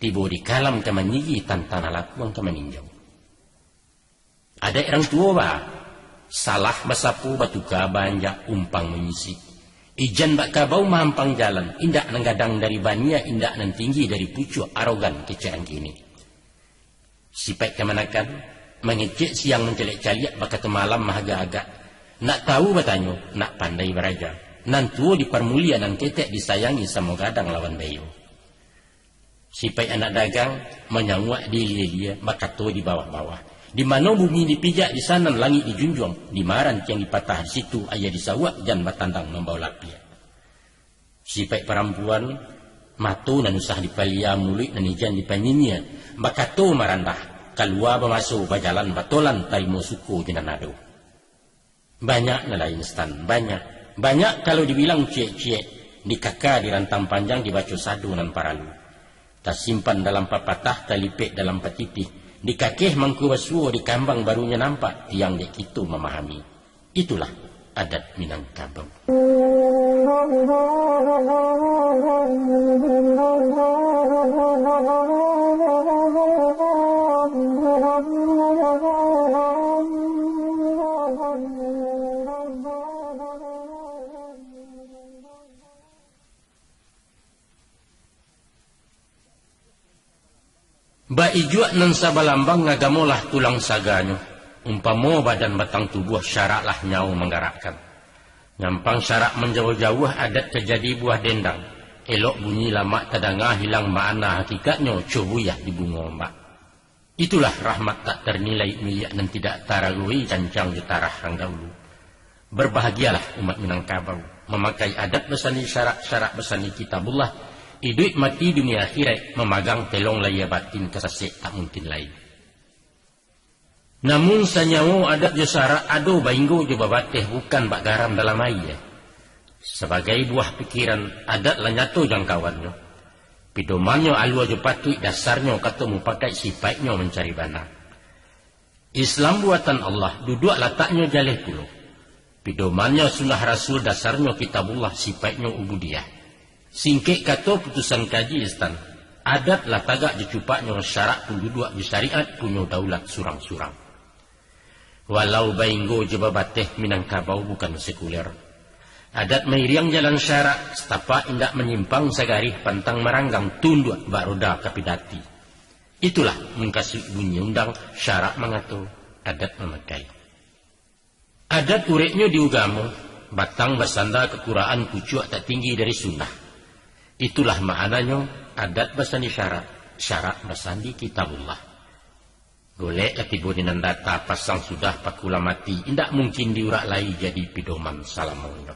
tibo di kalam ka manyigi, tantang lakuang ka maninjau. Adaik rang tuo ba, salah basapo, batuka baanjak, umpang manyisik. Ijan bak kabau mahampang jalan, indak nan gadang dari bania, indak nan tinggi dari pucuak, arogan kecek angkinik. Sipaik kamanakan, mangecek siang mancaliak-caliak, bakato malam maagak-agak. Nak tahu batanyo, nak pandai baraja. Nan tuo diparmulia, nan ketek disayangi, samo gadang lawan baiyo. Sipaik anak dagang, manyanguak di ilia-ilia, bakato di bawah-bawah. Di mano bumi dipijak, di sanan langik dijunjuang, di ma rantiang dipatah, di situ aia disawak, jan batandang mambao lapiak. Sipaik parampuan, mato nan usah dipalia, muluik nan ijan dipanyinyia, bakato marandah, kalua bamaso, bajalan batolan, tarimo suko jo nan ado. Banyak nan lain, Stan, banyak. Banyak kalau dibilang ciek-ciek, dikaka di rantang panjang, dibaco sado nan paralu. Tasimpan dalam papatah, talipek dalam patitih, Dikakeh mangko basuo, dikambang barunyo nampak, tiang dek kito mamahami. Itulah adat Minangkabau. Baijuak nan sabalambang, agamo lah tulang saganyo. Umpamo badan batang tubuah, syarak lah nyawo manggarakkan. Nyampang syarak manjauah-jauah, adat ka jadi buah dendang. Elok bunyi lamak tadanga, hilang makna hakikatnyo, cobo yah di bungo ombak. Itulah rahmat tak tarnilai, miliak nan tidak taragoi, cancang jo tarah rang dahulu. Berbahagialah umat Minangkabau, mamakai adat basandi syarak, syarak basandi Kitabullah, iduik mati dunia akhirat, mamagang telong lahia batin, ka sasek tak mungkin lai. Namun sanyawo adat jo syarak ado bainggo jo babateh, bukan bak garam dalam aia. Sabagai buah pikiran, adat lah nyato jangkauannyo. Pidomannyo alua jo patuik, dasarnyo kato mupakaik, sipaiknyo mancari bana. Islam buatan Allah, duduak lataknyo jaleh pulo. Pidomannyo sunnah Rasul, dasarnyo Kitabullah, sipaiknyo ubudiah. Singkek kato putusan kaji Istan, adat lah tagak jo cupaknyo, syarak pun duduak jo syariat, punyo daulat surang-surang. Walau bainggo jo babateh, Minangkabau bukan sekuler. Adat mairiang jalan syarak, satapak indak manyimpang, sagarih pantang maranggang, tunduak bak roda ka pidati. Itulah mungkasuik bunyi undang, syarak mangato, adat mamakai. Adat ureknyo di ugamo, batang basanda ka Quran, pucuak tak tinggi dari sunnah. Itulah maknanyo, adat basandi syarak, syarak basandi Kitabullah. Golek lah tibo di nan data, pasang sudah paku lah mati, indak mungkin diurak lai jadi pidoman salamonyo.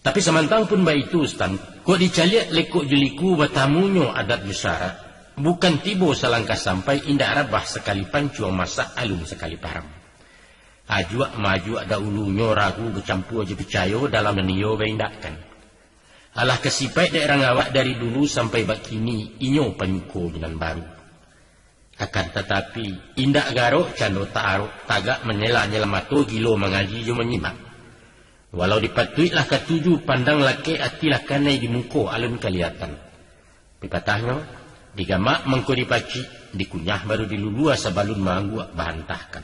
Tapi samantang pun baitu, Stan, kok dicaliak lekok jo liku, batamunyo adat jo syarak, bukan tibo salangkah sampai, indak rabah sakali pancuang, masak alun sakali param. Ajuak maajuak dahulunyo, ragu bacampua jo picayo, dalam nan iyo baindakkan. Alah ka sipaik dek rang awak, dari dulu sampai bakini, inyo panyuko jo nan baru. Akan tatapi, indak garok cando taarok, tagak manyela-nyela mato, gilo mangaji jo manyimak. Walau dipatuiklah katuju, pandang lakek ati lah kanai, di muko alun kaliatan. Pipatahnyo, digamak mangko dipacik, dikunyah baru dilulua, sabalun maangguak bahantahkan.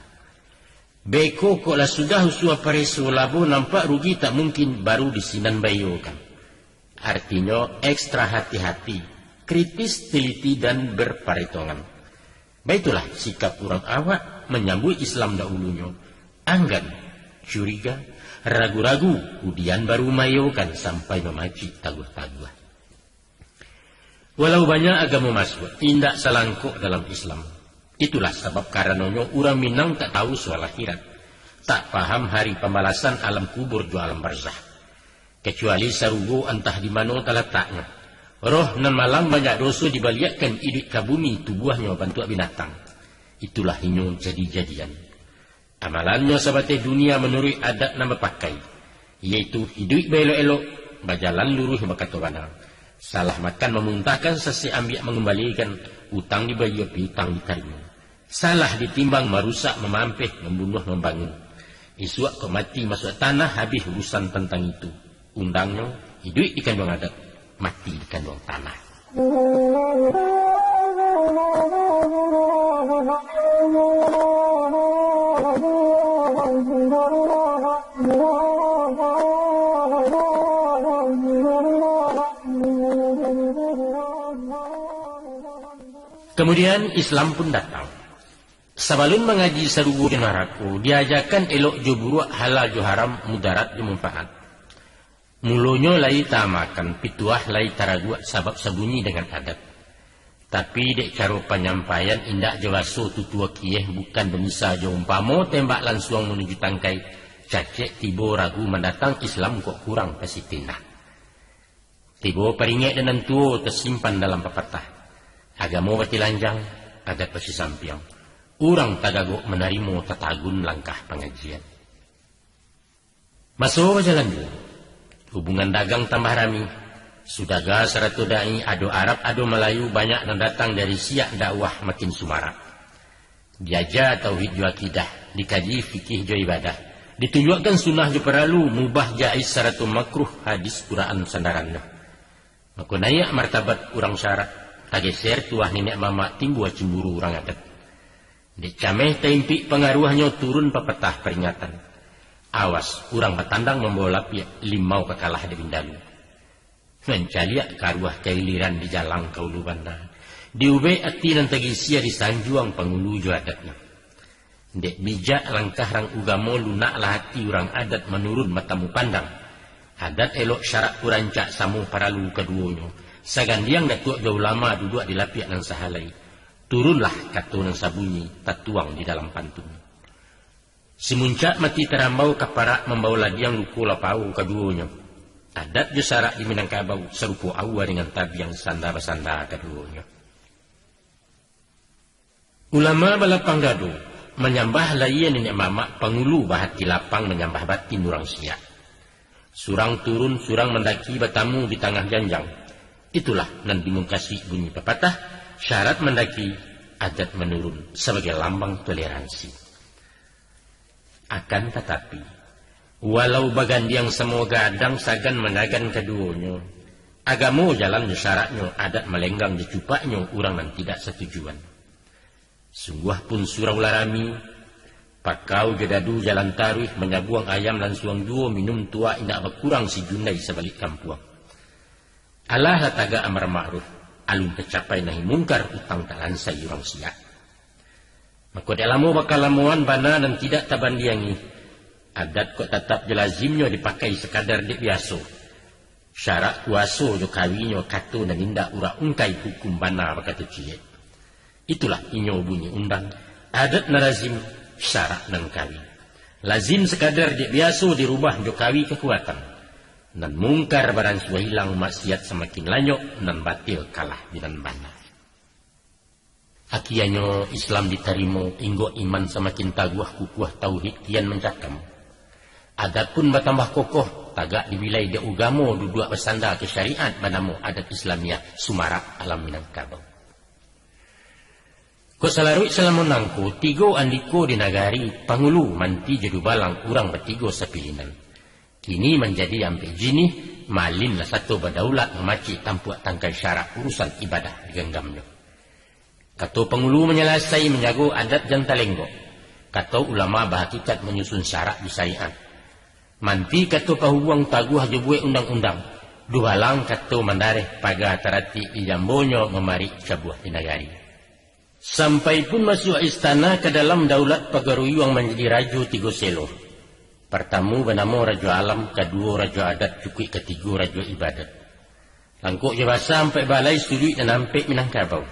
Beko kok lah sudah usua pareso, labo nampak rugi tak mungkin, baru di sinan baiyokan. Artinyo, ekstra hati-hati, kritis, teliti, dan berparetongan. Baitulah sikap urang awak manyambuik Islam dahulunyo, anggan, curiga, ragu-ragu, kudian baru maiyokan sampai mamacik taguah-taguah. Walau banyak agamo masuak, indak salangkok dalam Islam. Itulah sabab karanonyo urang Minang tak tahu soal akhirat, tak paham hari pambalasan alam kubur jo alam barzah. Kacuali sarugo antah di mano talataknyo. Roh nan malang banyak doso dibaliakkan iduik ka bumi, tubuahnyo bantuak binatang. Itulah inyo jadi-jadian. Amalannyo sabateh dunia manuruik adat nan bapakai, yaitu iduik baelok-elok, bajalan luruih bakato bana. Salah makan mamuntahkan, sasek ambiak mangumbalikan, utang dibayia piutang ditarimo. Salah ditimbang marusak mamampeh, mambunuah mambangun. Isuak kok mati masuak tanah, habih urusan tantang itu. Undangnyo, iduik di kanduang adat, mati di kanduang tanah. Kamudian, Islam pun datang. Sabalun mangaji sarugo jo narako, diajakan elok jo buruak, halal jo haram, mudarat jo manfaat. Mulonyo lai taamakan, pituah lai taraguak, sabab sabunyi dengan adat. Tapi, dek caro panyampaian indak jo baso tutua kieh, bukan bamisa jo umpamo, tembak lansuang manuju tangkai, cacek tibo ragu mandatang, Islam kok kurang pasitih nah. Tibo paringek dek nan tuo, tasimpan dalam papatah. Agamo batilanjang, adat basisampiang. Urang tagagok manarimo, tatagun langkah pangajian. Maso bajalan juo, hubungan dagang tambah rami. Sudaga sarato dai, ado Arab, ado Malayu, banyak nan datang dari siak dakwah makin sumarak. Diaja tauhid jo akidah, dikaji fikih jo ibadah, ditunjuakkan sunnah jo paralu, mubah jaiz sarato makruh, hadis Quran sandarannyo. Mako naiak martabat urang syarak, tageser tuah niniak mamak, timbua cimburu urang adat. Dek cameh taimpik pangaruahnyo, turun papatah paringatan. Awas, urang batandang mambawa lapiak, limau ka kalah dek bindalu. Mancaliak karuah kailiran, dijalang ka ulu bana. Diubek ati nan tagisia, disanjuang pangulu jo adatnyo. Dek bijak langkah rang ugamo, lunaklah ati urang adat, manurun batamu pandang. Adat elok syarak kurancak, samo paralu kaduonyo. Sagandiang datuak jo ulama, duduak di lapiak nan sahalai. Turunlah kato nan sabunyi, tatuang di dalam pantun. Simuncak mati tarambau, kaparak mambawa ladiang, luko lapau kaduonyo. Adat jo syarak di Minangkabau, sarupo aua dengan tabiang, sanda basanda kaduonyo. Ulama balapang dado, manyambah layia niniak mamak, pangulu bahati lapang, manyambah batin urang siak. Surang turun, surang mandaki, batamu di tangah janjang. Itulah nan dimungkasi bunyi papatah, syarat mandaki, adat manurun, sabagai lambang toleransi. Akan tatapi, walau bagandiang samo gadang, sagan mangagan kaduonyo, agamo jalan jo syaraknyo, adat malenggang jo cupaknyo, urang nan tidak satujuan. Sungguah pun surau lah rami, pakau jo dadu jalan taruih, manyabuang ayam lansuang juo, minum tuak indak bakurang, si jundai sabalik kampuang. Alah lah tagak amar ma'ruf, alun tacapai nahi mungkar, utang tak lansai urang siak. Mako dek lamo bakalamoan, bana nan tidak tabandiangi. Adat kok tatap jo lazimnyo, dipakai sakadar dek biaso. Syarak kuaso jo kawinyo, kato nan indak urak ungkai, hukum bana bakato ciek. Itulah inyo bunyi undang, adat nan lazim, syarak nan kawi. Lazim sakadar dek biaso, dirubah jo kawi kakuatan. Nan mungkar baransua ilang, maksiat samakin lanyok, nan batil kalah di nan bana. Akianyo Islam ditarimo, inggok iman samakin taguah, kukuah tauhid kian mancakam. Adat pun batambah kokoh, tagak dibilai dek ugamo, duduak basanda ka syariat, banamo adat Islamiah, sumarak alam Minangkabau. Kok salaruik salamo nangko, tigo andiko di nagari, pangulu, manti, jo dubalang, urang batigo sapilinan. Kini manjadi ampek jinih, malin lah sato badaulat, mamacik tampuak tangkai syarak, urusan ibadah diganggamnyo. Kato pangulu manyalasai, manjago adat jan talenggok. Kato ulama bahakikat, manyusun syarak jo syariat. Manti kato pahubuang, taguah jo buek undang-undang. Dubalang kato mandareh, paga taratik di jambonyo, mamarik cabuah di nagari. Sampai pun masuak istana, ka dalam daulat pagaruyuang, manjadi rajo tigo selo. Partamu banamo Rajo Alam, kaduo Rajo Adat, cukuik katigo Rajo Ibadat. Langkok jo basa ampek balai, suduik nan ampek Minangkabau,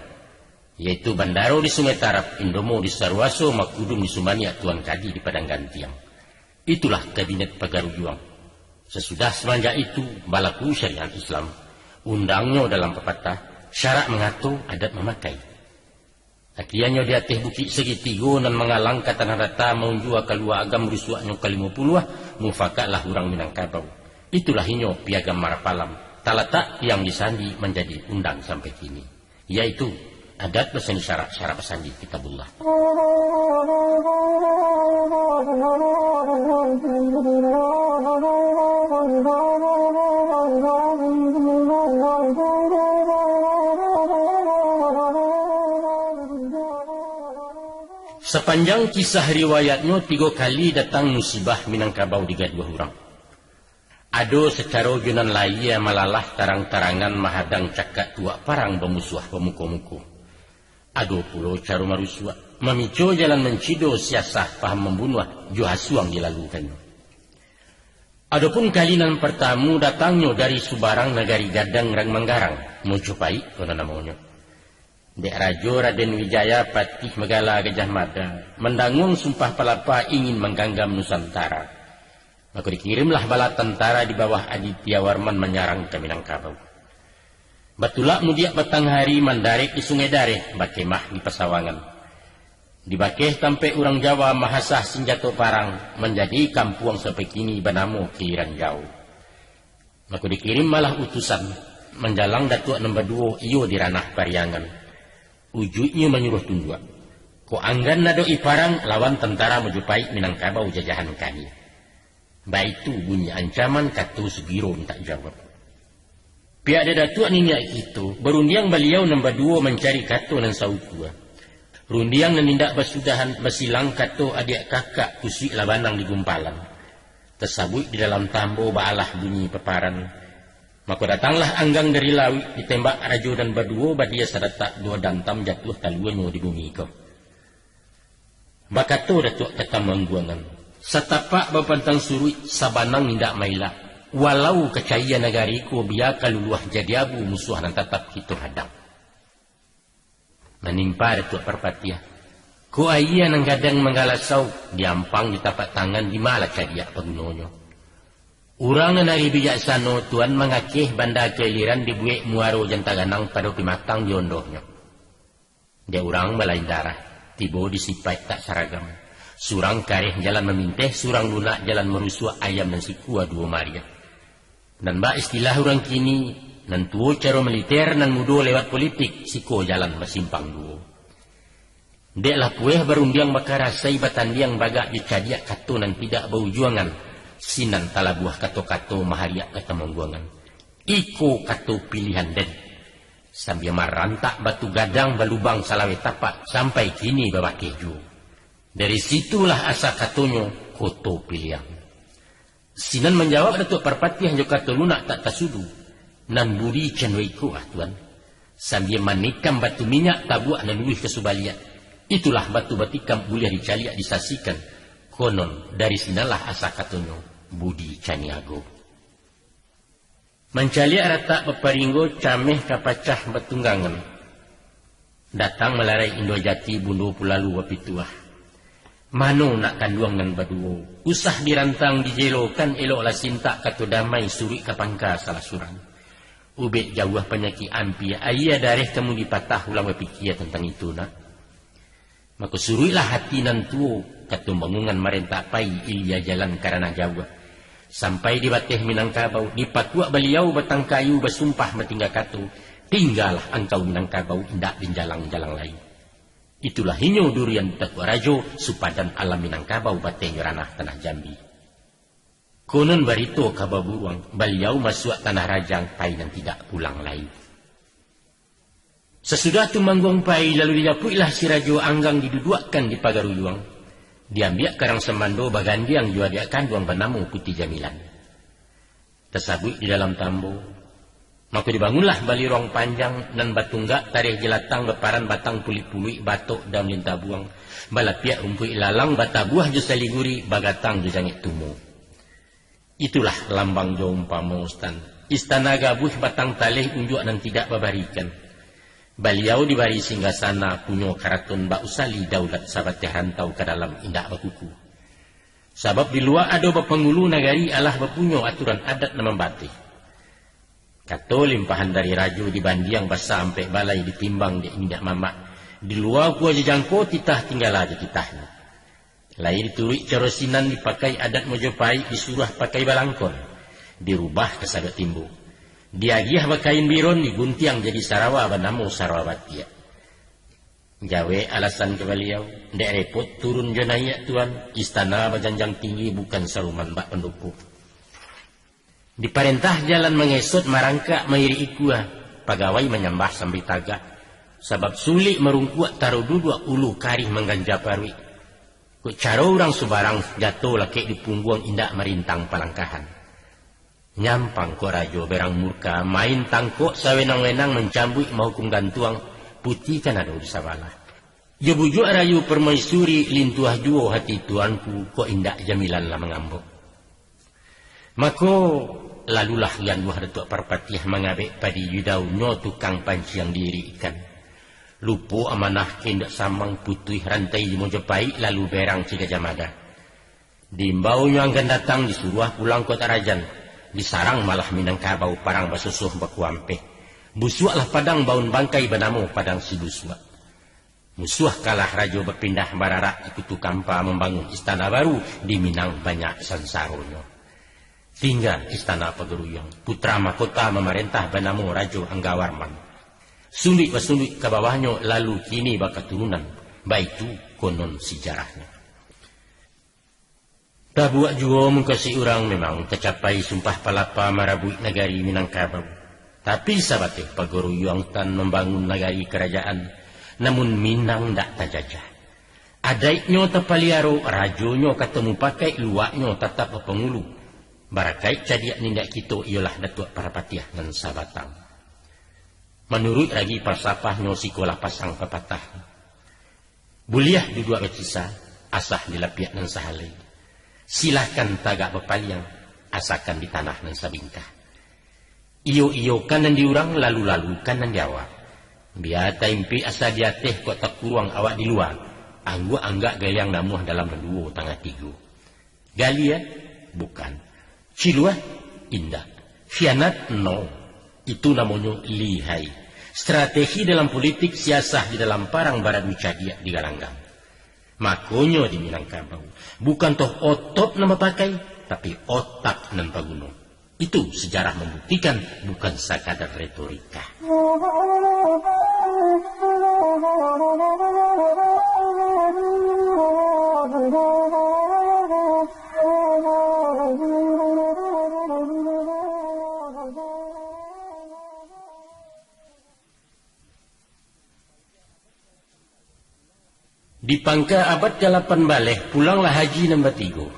yaitu bandaro di Sungai Tarab, indomo di Saruaso, makudum di Sumaniak, tuan kadi di Padang Gantiang. Itulah kabinet pagarujuang. Sasudah samanjak itu, balaku syariat Islam. Undangnyo dalam papatah, syarak mangato, adat mamakai. Akianyo di ateh bukik sagitigo, nan mangalang ka tanah data, maunjua kalua agam, rusuaknyo ka limo puluah, mufakatlah urang Minangkabau. Itulah inyo Piagam Marapalam, talatak tiang di sandi, manjadi undang sampai kini. Yaitu, adat basandi syarak, syarak basandi Kitabullah. Sapanjang kisah riwayatnyo, tigo kali datang musibah Minangkabau digaduah urang. Ado sacaro jo nan layie malalah tarang-tarangan, mahadang cakak tuak parang, bamusuah bamuko-muko. Ado pulo caro marusuak, mamico jalan mancido, siasah paham mambunuah, jo hasuang dilalukannyo. Adopun kali nan partamu datangnyo dari subarang nagari gadang rang manggarang, Mojopahit kono namonyo. Dek Rajo Raden Wijaya Patih Magala Gajah Mada, mandanguang sumpah palapa ingin mangganggam Nusantara. Mako dikirimlah bala tantara di bawah Aditya Warman manyarang ka Minangkabau. Batulak mudiak batang hari, mandarek di Sungai Dareh, bakemah di Pasawangan. Di Bakeh tampek urang Jawa mahasah sinjato parang, manjadi kampuang sampai kini banamo Kiranjau. Mako dikirim malah utusan, Manjalang Datuak nan baduo iyo di ranah Pariangan. Ujuiknyo manyuruah tunduak. Kok anggan ado iparang lawan tantara Mojopaik Minangkabau jajahan kami. Baitu bunyi ancaman kato sugiro mintak jawab. Pihak dari Datuak niniak kito, barundiang baliau nan baduo mancari kato nan saukua. Rundiang nan indak basudahan, basilang kato adiak kakak, kusuik lah banang di gumpalan. Tasabuik di dalam tambo baalah bunyi paparan. Mako datanglah anggang dari lauik, ditembak rajo nan baduo, badia sadatak duo dantam jatuah kaluanyo di bumi ko. Bakato Datuak Katamangguangan, satapak bapantang suruik, sabanang indak mailak. Walau kacayia nagari ko, bia ka luluah jadi abu, musuah nan tatap kito hadang. Manimpa Datuak Parpatiah. Ko aia nan gadang manggalasau, diampang di tapak tangan, di ma lah cadiak pagunonyo. Urang nan ari bijaksano, Tuan mangakeh banda kailiran dibuek muaro jan taganang pado pimatang di ondohnyo. Dek urang balain darah, tibo di sipaik tak saragam. Surang kareh jalan maminteh, surang lunak jalan marusuak, ayam nan sikua duo mariak. Nan bak istilah urang kini, nan tuo caro militer, nan mudo lewat politik, siko jalan basimpang duo. Dek lah pueh barundiang bakarasai, batandiang bagak jo cadiak kato nan tidak baujuangan, sinan talabuah kato-kato mahariak Katamangguangan. Iko kato pilihan den. Sambia marantak batu gadang balubang salaweh tapak, sampai kini babakeh juo. Dari situlah asa katonyo Koto Piliang. Sinan manjawab Datuak Parpatiah jo kato lunak tak tasudu, "Nan budi cando iko ah, Tuan." Sambia manikam batu minyak tabuak nan luih ka subaliak. Itulah batu batikam buliah dicaliak disasikan. Konon dari sinanlah asa katonyo Budi Caniago. Mancaliak ratak baparinggo, cameh ka pacah batunggangan. Datang malarai Indo Jati, Bundo Pulalu bapituah. Mano nak kanduang nan baduo? Usah dirantang dijelokan, eloklah sintak kato damai, suruik ka pangka salah surang. Ubek jauah panyakik ampia, aia dareh kamu dipatah, ulang bapikia tantang itu nak. Mako suruiklah hati nan tuo, kato bangungan marentak pai, ilia jalan karana jauah. Sampai di bateh Minangkabau, dipakuak baliau batang kayu, basumpah batingga kato, "Tinggalah angkau Minangkabau, indak den jalang-jalang lai." Itulah inyo durian di Takuak Rajo, supadan alam Minangkabau, batenyo ranah tanah Jambi. Konon barito ka baburuang, baliau masuak tanah rajang, pai nan tidak pulang lai. Sasudah Tumangguang pai, lalu dijapuiklah si Rajo Anggang, diduduakkan di pagaruyuang, diambiak karang samando, bagandiang jo adiak kanduang banamo Puti Jamilan. Tasabuik di dalam tambo, mako dibangunlah baliruang panjang, nan batunggak tareh jelatang, baparan batang puluik-puluik, batok daun lintabuang, balapiak rumpuik lalang, batabuah jo saliguri, bagatang jo jangek tumo. Itulah lambang jo umpamo, Sutan. Istana gabuih batang taleh, unjuak nan tidak babarikan. Baliau dibari singgasana, punyo karaton bak usali, daulat sabateh rantau, ka dalam indak bakuku. Sabab di lua ado bapangulu, nagari alah bapunyo, aturan adat nan mambateh. Kato limpahan dari rajo, dibandiang basa ampek balai, ditimbang dek indak mamak. Di lua kua jo jangko, titah tinggala jo titahnyo. Lai dituruik caro sinan, dipakai adat Mojopaik, disuruah pakai balangkon, dirubah ka sadok timbo. Diagiah bakain biron, diguntiang jadi sarawa, banamo sarawa batiak. Jawek alasan ka baliau, "Dek repot turun jo naiak, Tuan, istana bajanjang tinggi, bukan saruman bak pandoko." Diparentah jalan mangesot, marangkak mairik ikua, pagawai manyambah sambil tagak, sabab sulik marungkuak, taro duduak ulu, karih mangganja paruik. Kok caro urang subarang, jato lakek di pungguang, indak marintang palangkahan. Nyampang kok rajo berang murka, main tangkok sawenang-wenang, mancambuik mahukum gantuang, Puti kan ado di sabalah. Jo bujuak rayu parmaisuri, lintuah juo hati tuanku, kok indak Jamilan lah mangambok. Mako, lalulah ganduah Datuak Parpatiah, mangabek padi judaunyo, tukang panciang diirik ikan. Lupo amanah ka indak samang, putuih rantai di Mojopaik, lalu berang si Gajah Mada. Diimbaunyo anggan datang, disuruah pulang kok tak rajan, disarang malah Minangkabau, parang basosoh bakuampeh. Busuaklah padang baun bangkai, banamo padang si Busuak. Musuah kalah, rajo bapindah bararak, di Kutu Kampa mambangun istana baru, di Minang banyak sansaronyo. Tingga istana Pagaruyuang, putra mahkota mamarentah banamo Rajo Anggawarman. Sunduik basunduik ka bawahnyo, lalu kini bakaturunan. Baitu konon sijarahnyo. Tabuak juo mukasuik urang, memang tacapai sumpah palapa marabuik nagari Minangkabau. Tapi sabateh Pagaruyuang tan mambangun nagari karajaan, namun Minang ndak tajajah. Adaiknyo tapaliaro, rajonyo ka tamupakaik, luaknyo tatap bapangulu. Barakaik cadiak niniak kito iyolah Datuak Parapatiah nan sabatang. Manuruik ragi falsafahnyo, sikolah pasang papatah. Buliah duduak bakisa, asa di lapiak nan sahalai. Silahkan tagak bapaliang, asakan di tanah nan sabingkah. Iyo-iyokan nan di urang, lalu-lalukan nan di awak. Bia taimpik asa di ateh, kok takuruang awak di lua. Angguak anggak galiang namuah, dalam nan duo tangah tigo. Gali, ya? Bukan. Ciluah? Indak. Khianat? No. Itu namonyo lihai. Strategi dalam politik, siasah di dalam parang, baradu cadiak di galanggang. Makonyo di Minangkabau, bukan toh otot nan bapakai, tapi otak nan baguno. Itu sejarah membuktikan, bukan sakadar retorika. Di pangka abad kalapan baleh, pulanglah haji nan batigo.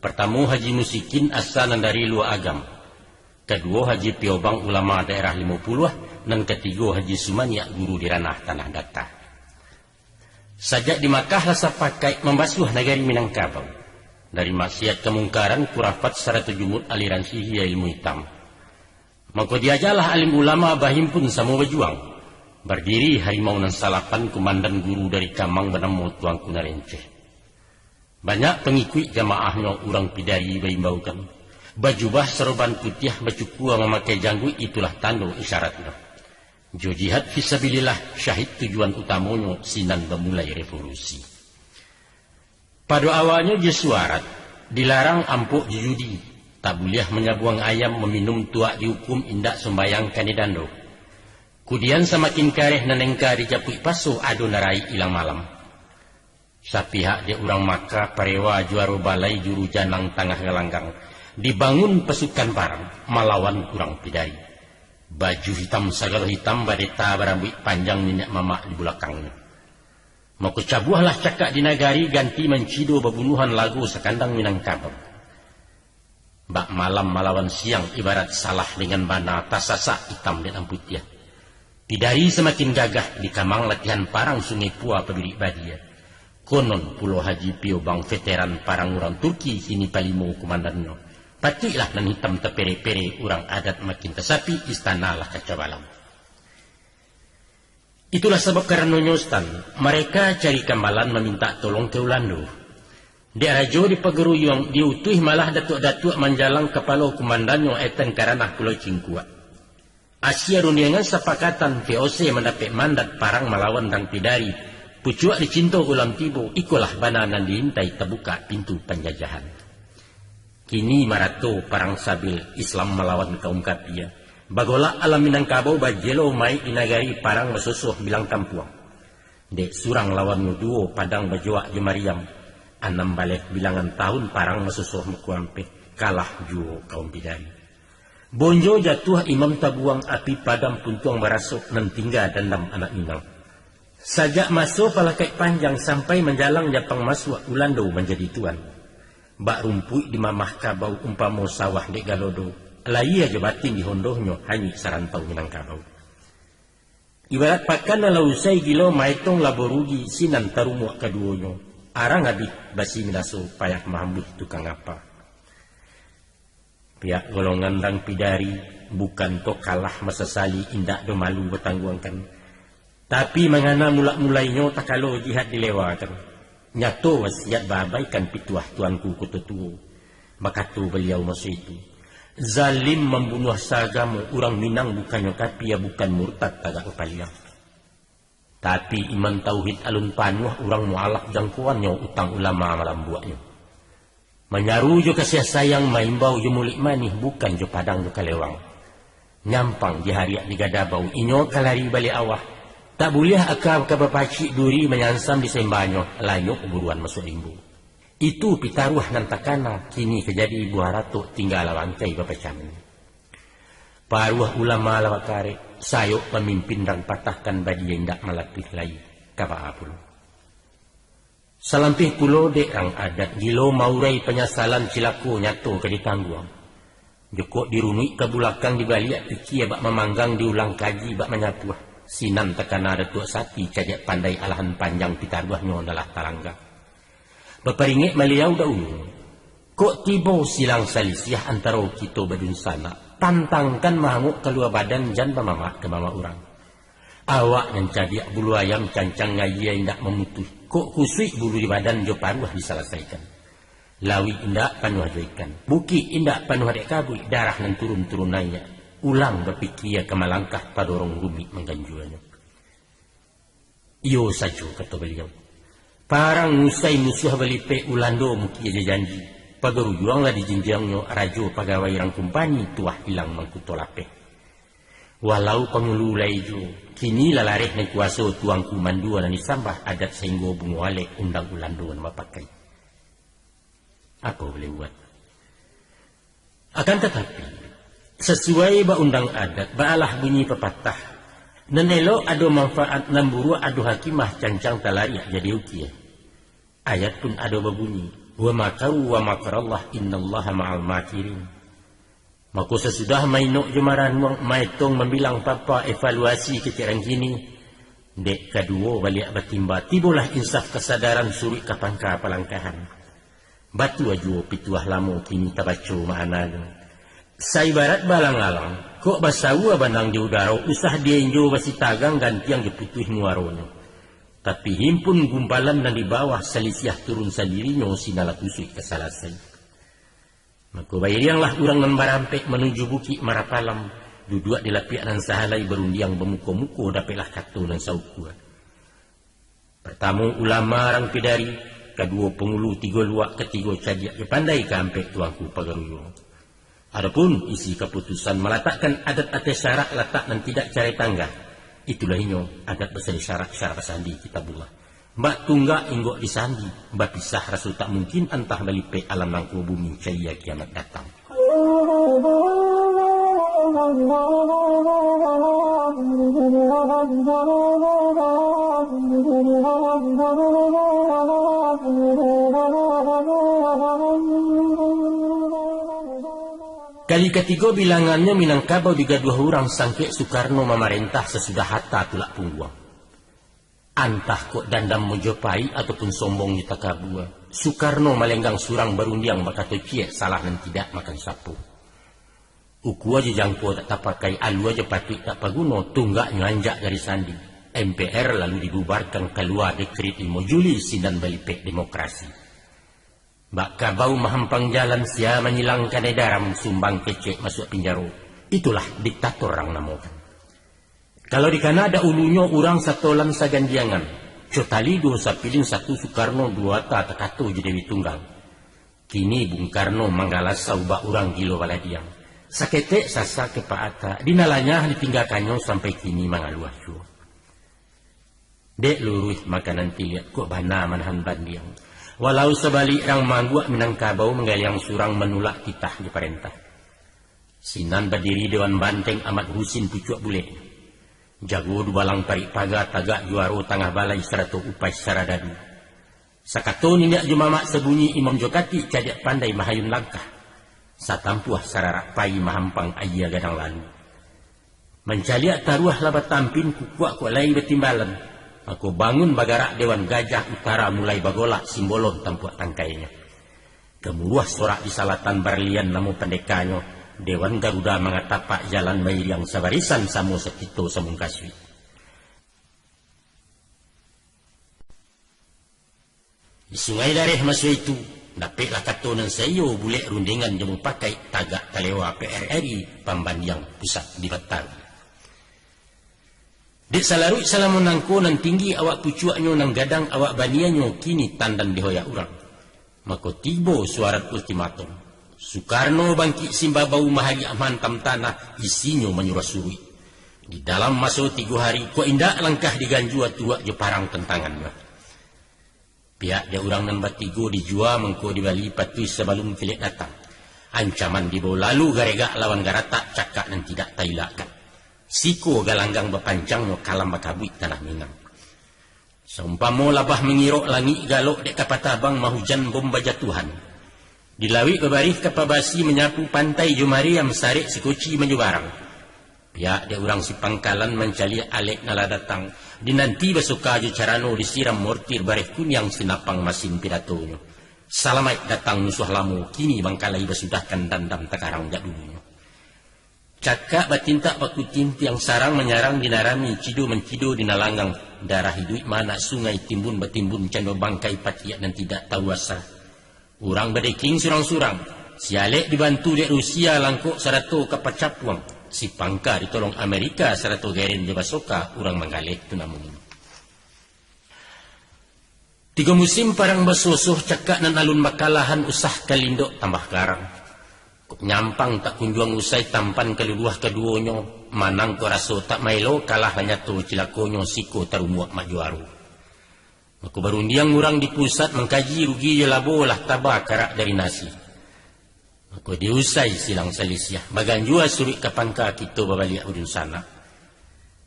Partamo Haji Musikin, asa nan dari Lua Agam. Kaduo Haji Piobang, ulama daerah Limo Puluah, nan katigo Haji Sumaniak, guru di ranah Tanah Data. Sajak di Makkah lah sapakaik mambasuah nagari Minangkabau. Dari maksiat kamungkaran, kurafat, sarato jumut, aliran sihia, ilmu itam. Mako diajalah alim ulama bahimpun samo bajuang. Bardiri harimau nan salapan, kumandan guru dari Kamang banamo Tuanku Narenceh. Banyak pangikuik jamaahnyo urang Pidari baimbaukan. Bajubah saroban putiah, bacukua mamakai jangguik, itulah tando isyaratnyo. Jo jihad fisabilillah, syahid tujuan utamonyo, sinan bamulai revolusi. Pado awalnyo jo suarat, dilarang ampok jo judi, tak buliah manyabuang ayam, maminum tuak diukum, indak sumbayang kanai dando. Kudian samakin kareh nan engka dijapuik paso, ado nan rai ilang malam. Sapihak dek urang Makkah, parewa juaro balai, juru janang tangah galanggang, dibangun pasukan parang malawan urang Pidari. Baju hitam sagalo hitam, bareta barambuik panjang, niniak mamak di bulakangnyo. Mako cabuahlah cakak di nagari, ganti mancido babunuhan, lago sakandang Minangkabau. Bak malam malawan siang, ibarat salah dengan bana, tasasak itam dengan putiah. Pidari samakin gagah, di Kamang latihan parang, Sungai Pua pabirik badia. Konon pulo Haji Piobang veteran parang urang Turki, kini palimo kumandannyo. Patuiklah nan hitam tapere-pere, urang adat makin tasapi, istana lah kacau balau. Itulah sabab karanonyo, Sutan, mareka cari kambalan mamintak tolong ka Ulando. Dek rajo di Pagaruyuang diutuih malah datuak-datuak manjalang kapalo kumandannyo Eten ka ranah Pulau Cingkuak. Asia rundiangan sapakatan V O C mandapek mandat parang malawan urang Pidari. Pucuak dicinto ulam tibo, ikolah bana nan diintai, tabukak pintu panjajahan. Kini marato parang sabil Islam malawan kaum kapia. Bagolak alam Minangkabau, bajelo maik di nagari, parang basosoh bilang kampuang. Dek surang lawan duo, Padang bajoak jo Mariam. Anam baleh bilangan tahun, parang basosoh Makuampeh, kalah juo kaum Pidari. Bonjo jatuah Imam Tabuang, api padam puntuang barasok, nan tingga dandam anak Minang. Sajak maso Palakaik Panjang sampai manjalang Japang masuak, Ulando manjadi tuan. Bak rumpuik di mamah kabau, umpamo sawah dek galodo, layie jo batin dihondohnyo, hanyuik sarantau Minangkabau. Ibarat pakan nan lah usai gilo, maetong labo rugi, sinan tarumuak kaduonyo. Arang abih basi minaso, payah maambuih tukang apa. Pihak golongan urang Pidari, bukan to kalah masasali, indak do malu batangguangkan. Tapi mangana mulak-mulainyo takalo jihad dilewakan. Nyato wasiat baabaikan pituah Tuanku Koto Tuo. Bakato baliau maso itu, "Zalim mambunuah saagamo, urang Minang bukannyo kapia, bukan murtad tagak bapaliang." Tapi iman tauhid alun panuah, urang mualaf jangkoannyo, utang ulama malambuaknyo. Manyaru jo kasiah sayang, maimbau jo muluik manih, bukan jo padang jo kalewang. Nyampang di hariak di gadabau, inyo ka lari baliak awah. Tak buliah aka ka bapacik duri, manyansam di sembanyo, lanyok buruan masuak limbo. Itu pitaruah nan takana, kini ka jadi buah ratok, tingga lah bangkai bapacah mani. Paruah ulama lah bakarek, sayok pamimpin rang patahkan, badia indak malapih lai, ka baa pulo. Salampih pulo dek rang adat, gilo maurai panyasalan, cilako nyato ka ditangguang. Jokok dirunuik ka bulakang, dibaliak pikia bak mamanggang, diulang kaji bak manyapuah. Sinan takana Datuak Sati, cadiak pandai alahan panjang, pitaruahnyo nan lah talangga. Baparingek Baliau daulu, kok tibo silang salisiah antaro kito badunsanak, pantangkan mahangok kalua badan, jan bamamak ka mamak urang. Awak nan cadiak bulu ayam, cancang ayie indak mamutuih, kok kusuik bulu di badan jo paruah disalasaikan. Lauik indak panuah jo ikan, bukik indak panuah dek kabuik, darah nan turun-turun naiak, ulang bapikia ka malangkah, padorong rumik mangganjuanyo. Iyo sajo, kato Baliau. Parang usai musuah balipek, Ulando mukia jo janji. Pagarujuang lah dijinjiangnyo, rajo pagawai rang kumpani, tuah ilang mangkuto lapeh. Walau pangulu lai juo, kini lah lareh nan kuaso, tuangku mandua nan disambah, adat sainggo bungo alek, undang Ulando nan bapakai. Apo buliah buat? Akan tatapi, sasuai ba undang adat, baalah bunyi papatah, nan elok ado manfaat, nan buruak ado hakimah, cancang talariak jadi ukia. Ayat pun ado babunyi, "Wa makaru wa makarallah, innallaha ma'al makirin." Mako, sasudah mainok jo maranuang, maetong mambilang papa, evaluasi kecek rang kini, dek kaduo baliak batimba, tibolah insaf kasadaran, suruik ka pangka palangkahan. Batua juo pituah lamo, kini tabaco maananyo. Saibarat balang-alang, kok basaua banang di udaro, usah dienjo basitagang, gantiang jo putuih muaronyo. Tapi himpun gumpalan nan di bawah, salisiah turun sandirinyo, sinan lah kusuik ka salasai. Mako, bairianglah urang nan barampek manuju Bukik Marapalam, duduak di lapiak nan sahalai, barundiang bamuko-muko, dapeklah kato nan saukua. Partamo ulama rang Pidari, kaduo pangulu tigo luak, katigo cadiak jo pandai, kaampek tuangku pagaruyuang. Adopun isi kaputusan, malatakkan adat ateh syarak, latak nan tidak carai tangga, itulah inyo adat basandi syarak, syarak basandi kitabullah. Bak tunggak inggok di sandi, bapisah raso tak mungkin, antah balipek alam nangko, bumi cayia kiamat datang. Kali katigo bilangannyo Minangkabau digaduah urang, sangkek Sukarno mamarentah, sasudah Hatta tulak pungguang. Antah kok dandam Mojopahit ataupun sombong jo takabua, Sukarno malenggang surang, barundiang bakato ciek, salah nan tidak makan sapo. Ukua jo jangko tak tapakai, alua jo patuik tak paguno, tunggaknyo anjak dari sandi. M P R lalu dibubarkan, kalua dekrit limo Juli, sinan balipek demokrasi. Bak kabau mahampang jalan, sia manyilangkan edaran, sumbang kecek masuak pinjaro. Itulah diktator rang namokan. Kalau dikana dahulunyo urang satolan sagandiangan, Cotalido sapilin satu, Sukarno duo Hatta takato jo Dewi Tunggal. Kini Bung Karno manggalasau bak urang gilo baladiang. Saketek sasa ka Pak Hatta, di nan lanyah ditinggakannyo, sampai kini mangaluah juo. Dek luruih makanan tiliak, kok bana manahan bandiang. Walau sabalik rang maangguak, Minangkabau manggaliang surang, manulak titah jo parentah. Sinan badiri Dewan Banteng Amat Husin pucuak bulek. Jago dubalang parik paga, tagak juaro tangah balai, sarato upai saradadu. Sakato niniak jo mamak, sabunyi imam jo katik, cadiak pandai mahayun langkah. Satampuah sararak pai, mahampang ayie gadang lalu. Mancaliak taruah lah batampin, kukuak kok lai batimbalan. Mako bangun bagarak Dewan Gajah Utara, mulai bagolak Simbolon tampuak tangkainyo. Gamuruah sorak di salatan, barlian namo pandekanyo, Dewan Garuda mangatapak, jalan mairiang sabarisan, samo sakito samungkasuik. Di Sungai Dareh maso itu, dapeklah kato nan saiyo, bulek rundingan jo mupakaik, tagak talewa P R R I, pambandiang pusat di Bataru. Dek salaruik salamo nangko, nan tinggi awak pucuaknyo, nan gadang awak banianyo, kini tandan dihoyak urang. Mako tibo suarat ultimatum. Sukarno bangkik simbabau mahariak mahantam tanah, isinyo manyuruah suruik. Di dalam maso tigo hari, kok indak langkah diganjua turuik jo parang tantangannyo. Pihak dek urang nan batigo dijua mangko dibali patuih sabalum kilek datang. Ancaman dibao lalu garegak lawan garatak cakak nan tidak tailakkan. Siko galanggang bapanjangnyo kalam bakabuik tanah Minang. Saumpamo labah mangirok langik galok dek kapatah abang mahujan bom bajatuahan. Di lauik babarih kapa basi manyapu pantai jo mariam sarek sikoci manjubarang. Pihak dek urang sipangkalan mancaliak alek nan lah datang, dinanti basoka jo carano disiram mortir bareh kuniang sinapang masin pidatonyo. Salamaik datang musuah lamo, kini bangkalai basudahkan dandam takarang jak dulunyo. Cakak batintak bakutintiang, sarang manyarang di nan rami, cido mancido di nan langgang. Darah iduik maanak sungai, timbun batimbun cando bangkai patiak nan tidak tahu asa. Urang badeking surang-surang, si alek dibantu dek Rusia langkok sarato ka pacapuang, si pangka ditolong Amerika sarato geren jo basoka urang manggaleh tu namonyo. Tigo musim parang basosoh, cakak nan alun bakalahan, usah kalindok tambah garang. Kok nyampang tak kunjuang usai, tampan kaluluah kaduonyo, manang kok raso tak maelo, kalah lah nyato cilakonyo, siko tarumuak mak juaro. Mako barundiang urang di pusat, mangkaji rugi jo labo, lah taba karak dari nasi. Mako diusai silang salisiah, baganjua suruik ka pangka, kito babaliak dunsanak.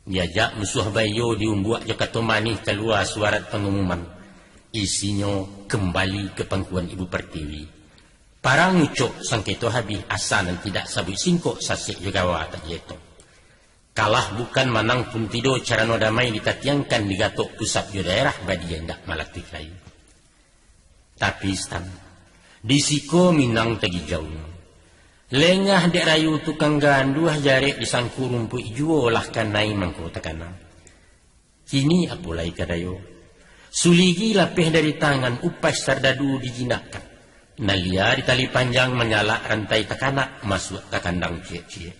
Diajak musuah baiyo, diumbuak jo kato manih, kalua suarat pangumuman. Isinyo kambali ka pangkuan Ibu Pertiwi. Parang ucok sangketo habih, asa nan tidak sabuik singkok, sasek jo gawa tak dietong. Kalah bukan, manang pun tido, carano damai ditatiangkan, digatok pusat jo daerah, badia indak malatuih kayu. Tapi stan, di siko Minang tagijaunyo. Lengah dek rayu tukang ganduah, jarek disangku rumpuik juo, lah kanai mangko takana. Kini apo lai ka dayo? Suligi lapeh dari tangan, upas sardadu dijinakkan. Nalia di tali panjang, manyalak rantai takanak, masuak ka kandang ciek-ciek.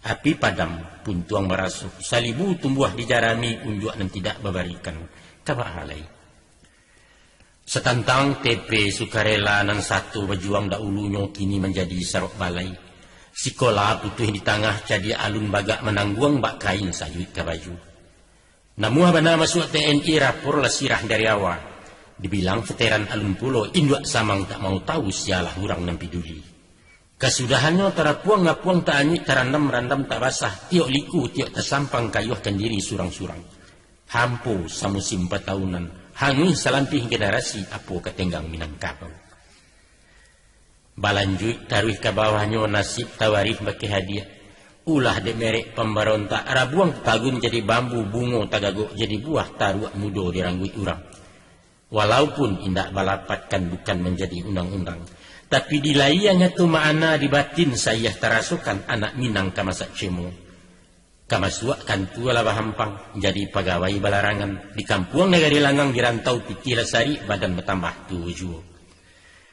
Api padam, puntuang barasuak, salibu tumbuah di jarami, unjuak nan tidak babarikan. Ka baa lai? Satantang T P sukarela nan sato bajuang dahulunyo, kini manjadi sarok balai. Sikola putuih di tangah, cadiak alun bagak manangguang, bak kain sajuik ka baju. Namuah bana masuak T N I, rapor lah sirah dari awa. Dibilang veteran alun pulo, induak samang tak mau tahu, sialah urang nan piduli. Kasudahannyo tarapuang-apuang, taanyuik tarandam-randam tak basah, tiok liku tiok tasampang, kayuahkan diri surang-surang. Hampo samusim patahunan, hanguih salampih generasi, apo ka tenggang Minangkabau. Balanjuik taruih ka bawahnyo, nasib tawarih bakeh hadiah. Ulah dek merek pambarontak, rabuang tagun jadi bambu, bungo tagagok jadi buah, taruak mudo dirangguik urang. Walaupun indak balapatkan, bukan manjadi undang-undang, tapi di layia nyato ma'ana, di batin saiah tarasokan, anak Minang ka masak cemo. Ka masuak kantua lah bahampang, jadi pagawai balarangan, di kampuang nagari langang, di rantau pitih lah sarik, badan batambah tuo juo.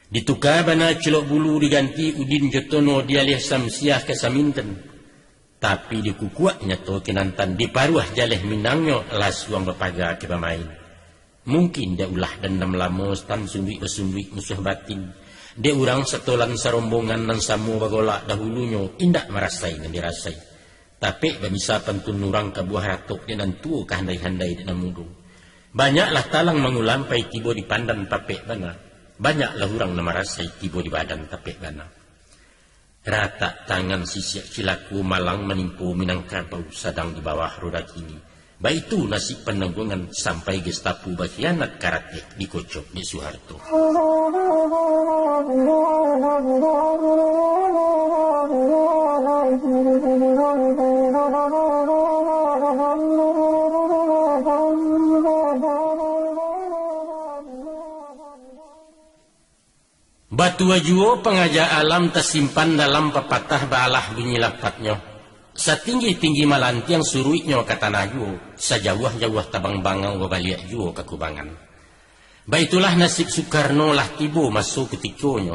Dituka bana cilok bulu, diganti udin jo tono, dialih samsiah ka saminten. Tapi dikukuak nyato kinantan, diparuah jaleh Minangnyo, lasuang bapaga ka bamain. Mungkin dek ulah dandam lamo, stan sunduik basunduik musuah batin. Dek urang satolan sarombongan, nan samo bagolak dahulunyo, indak marasai nan dirasai. Tapek bamisa pantun urang, ka buah ratok dek nan tuo, ka handai-handai dek nan mudo. Banyaklah talang mangulampai, tibo di pandan tapek bana. Banyaklah urang nan marasai, tibo di badan tapek bana. Ratak tangan sisiak cilako, malang manimpo Minangkabau, sadang di bawah roda kini. Baitu nasib panangguangan, sampai Gestapo bakhianat, karatek dikocok dek Suharto. Batua juo pangaja alam, tasimpan dalam papatah, baalah bunyi lapatnyo. Satinggi-tinggi malantiang, suruiknyo ka tanah juo, sajauah-jauah tabang bangau, babaliak juo ka kubangan. Baitulah nasib Sukarno, lah tibo maso kutikonyo.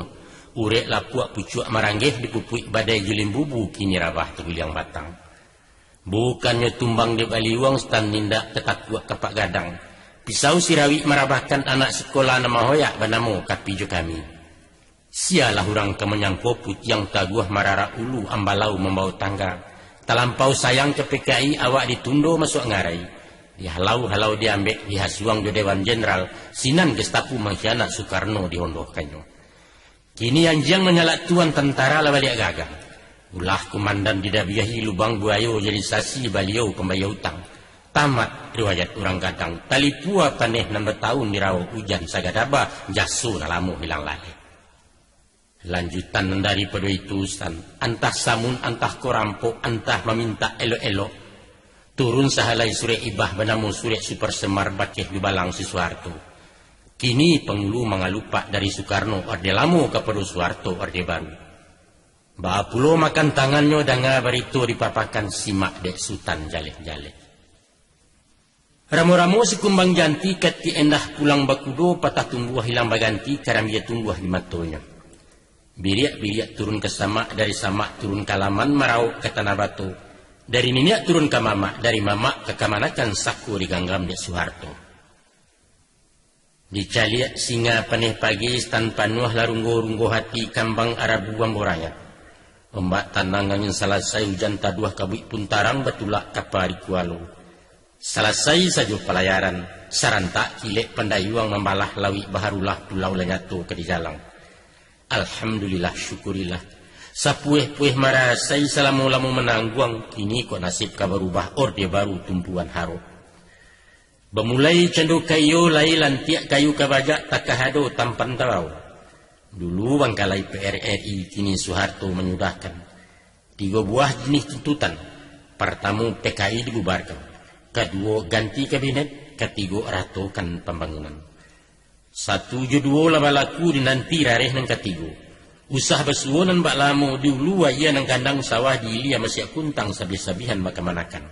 Urek lapuak pucuak maranggeh, dipupuik badai jo limbubu, kini rabah taguliang batang. Bukannyo tumbang dek baliuang, stan indak tatakuak kapak gadang. Pisau sirawik marabahkan anak sikola nan mahoyak banamo Kapi jo Kami. Sialah urang ka manyangko putiang taguah mararak ulu ambalau mambawo tangga. Talampau sayang ka P K I awak ditundo masuak ngarai. Dihalau-halau diambek, dihasuang jo Dewan Jenderal, sinan Gestapo mangkhianat Sukarno dihondohkannyo. Kini anjiang manyalak tuan tantara lah baliak gagang. Ulah komandan didabiahi lubang buayo jadi sasi baliau pambayia utang. Tamat riwayat urang gadang, talipua paneh nan batahun dirawo ujan sagadaba, jaso nan lamo hilang laleh. Lanjutan nan daripado itu, Sutan, antah samun, antah ko rampok, antah mamintak elok-elok, turun sahalai surek ibah banamo surek Super Semar bakeh dubalang si Suharto. Kini pangulu mangalupak dari Sukarno Orde Lamo kapado Suharto Orde Baru. Baa pulo makan tangannyo danga barito dipapakan simak dek Sutan jaleh-jaleh. Ramo-ramo sikumbang janti katik endah pulang bakudo patah tumbuah hilang baganti karambia tumbuah di matonyo. Biriak-biriak turun ka samak, dari samak turun ka laman marauk ka tanah bato, dari niniak turun ka mamak, dari mamak ka kamanakan sako diganggam dek Suharto. Dicaliak singa paneh pagi, Sutan panuah lah runggo-runggo hati kambang arabu ambo rayat. Ombak tanang angin salasai ujan taduah kabuik pun tarang batulak kapa di kualo. Salasai sajo palayaran, sarantak kilek pandayuang mambalah lauik baharulah pulau lah nyato ka dijalang. Alhamdulillah, syukurilah. Sapueh-pueh marasai salamo-lamo manangguang, kini kok nasib ka barubah Orde Baru tumpuan harok. Bamulai cando kaiyo lai lantiak kayu kabajak takah ado tampan tabao. Dulu bangkalai P R R I, kini Suharto manyudahkan. Tigo buah jinih tuntutan. Partamo P K I dibubarkan. Kaduo ganti kabinet. Katigo ratokan pambangunan. Satu jo duo lah balaku dinanti rareh nan katigo. Usah basuo nan bak lamo, di ulu aia nan kandang sawah di ilia masiak kuntang sabih-sabihan makamanakan.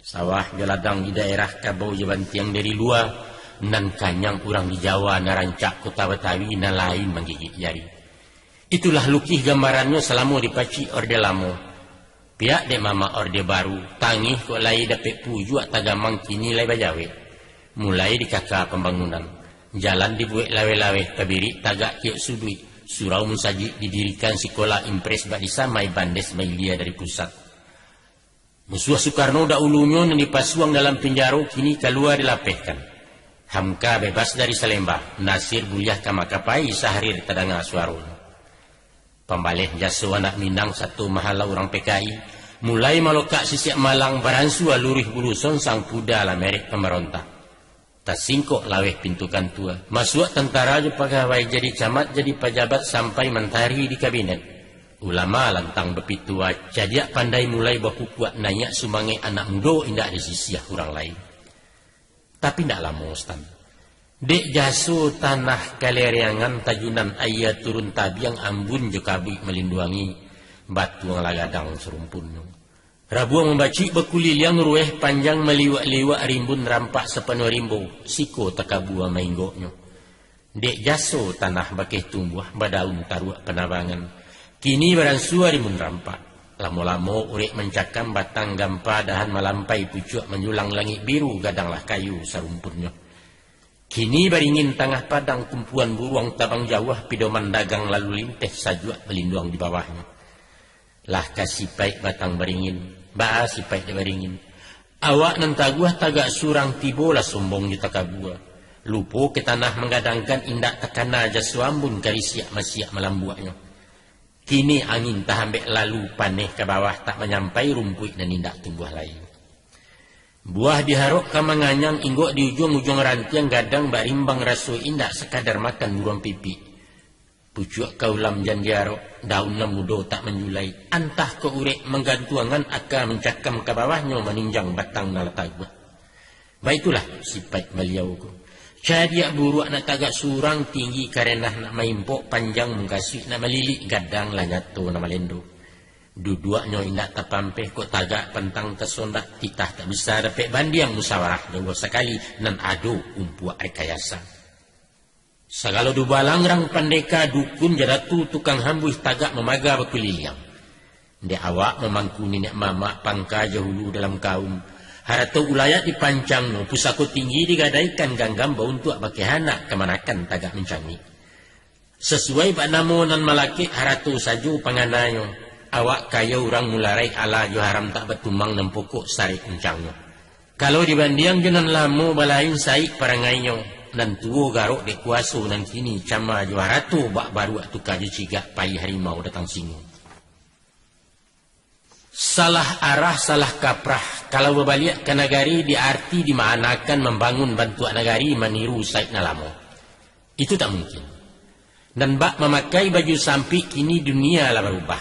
Sawah jo ladang di daerah kabau jo bantiang dari lua, nan kanyang urang di Jawa, nan rancak kota Batawi, nan lain manggigik jari. Itulah lukih gambarannyo salamo dipacik Orde Lamo. Pihak dek mamak Orde Baru, tangih kok lai dapek pujuak tagamang kini lai bajawek. Mulai dikaka pambangunan. Jalan dibuek laweh-laweh, tabirik tagak kiok suduik, surau musajik didirikan, sikola impres bak disamai bandes mailia dari pusat. Musuah Sukarno daulunyo nan dipasuang dalam pinjaro kini kalua dilapehkan. Hamka bebas dari Salemba, Nasir buliah ka Makapai, Sahrir tadanga suaronyo. Pambaleh jaso anak Minang sato mahalau urang P K I, mulai malokak sisiak malang, baransua luruih bulu sonsang, puda lah merek pambarontak. Tasingkok laweh pintu kantua, masuak tantara jo pagawai, jadi camat, jadi pajabat, sampai mantari di kabinet. Ulama lantang bapitua, cadiak pandai mulai bakukuak, naiak sumangek anak mudo indak disisiah urang lain. Tapi ndak lamo, Sutan. Dek jaso tanah kalereangan, tajunan aia turun tabiang, ambun jo kabuik malinduangi, batuang lah gadang sarumpunnyo. Rabuang mambacik bakuliliang, rueh panjang maliwak-liwak, rimbun rampak sapanuah rimbo, siko takabua mainggoknyo. Dek jaso tanah bakeh tumbuah, badaun taruak panabangan. Kini baransua rimbun rampak. Lamo-lamo urek mancakam, batang gampa dahan malampai, pucuak manjulang langik biru, gadanglah kayu sarumpunnyo. Kini baringin tangah padang, kumpuan buruang tabang jauah, pidoman dagang lalu linteh, sajuak balinduang di bawahnyo. Lah ka sipaik batang baringin, baa sipaik dek baringin. Awak nan taguah tagak surang, tibolah sombong jo takabua. Lupo ka tanah manggadangkan, indak takana jaso ambun, karisiak masiak malambuaknyo. Kini angin tahambek lalu, paneh ka bawah tak manyampai, rumpuik nan indak tumbuah lai. Buah diharok ka manganyang, inggok di ujuang-ujuang rantiang, gadang bak rimbang raso indak, sakadar makan buruang pipik. Pucuak ka ulam jan diarok, daun nan mudo tak manjulai, antah ka urek manggantuangan, aka mancakam ka bawahnyo, manunjang batang nan lah taguah. Baitulah sipaik baliau ko. Cadiak buruak nak tagak surang, tinggi karenah nak maimpok, panjang mungkasuik nak malilik, gadang lah nyato nak malendo. Duduaknyo indak tapampeh, kok tagak pantang tasondak, titah tak bisa dapek bandiang, musawarah jauah sakali, nan ado umpuak rekayasa. Sagalo dubalang rang pandeka, dukun jadatu tukang hambuih, tagak mamaga bakuliliang. Dek awak mamangku niniak mamak, pangka jahulu dalam kaum, Harato ulayat dipancangnyo, pusako tinggi digadaikan, ganggam bauntuak bakeh anak, kamanakan tagak mancangik. Sasuai bak namo nan malakek, harato sajo pangananyo, awak kayo urang mularai, ala jo haram tak batumang, nan pokok sarek uncangnyo. Kalau dibandiang jo nan lamo, balain saik parangainyo, nan tuo garok dek kuaso, nan kini cama jo harato, bak baruak tuka jo cigak, pai harimau datang singo. Salah arah, salah kaprah, kalau babaliak ka nagari, di arti dimaanakan mambangun bantuak nagari maniru Said nan lamo. Itu tak mungkin. Nan bak mamakai baju sampik, kini dunia lah barubah.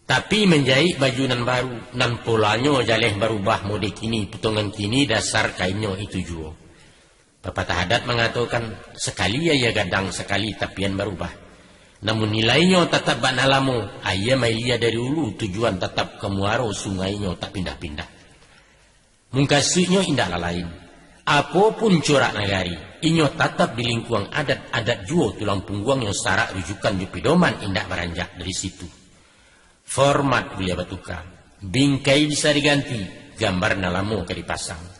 Tapi manjaik baju nan baru, nan polanyo jaleh barubah, mode kini, putongan kini, dasar kainnyo itu juo. Papatah adat mangatokan, sakali aia gadang, sakali tapian barubah. Namun nilainyo tatap bak nan lamo, aia mailia dari ulu, tujuan tatap ka muaro, sungainyo tak pindah-pindah. Mungkasuiknyo indaklah lain. Apo pun corak nagari, inyo tatap di lingkuang adat, adat juo tulang pungguangnyo, sarak rujukan jo pidoman, indak baranjak dari situ. Format buliah batuka, bingkai bisa diganti, gambar nan lamo ka dipasang.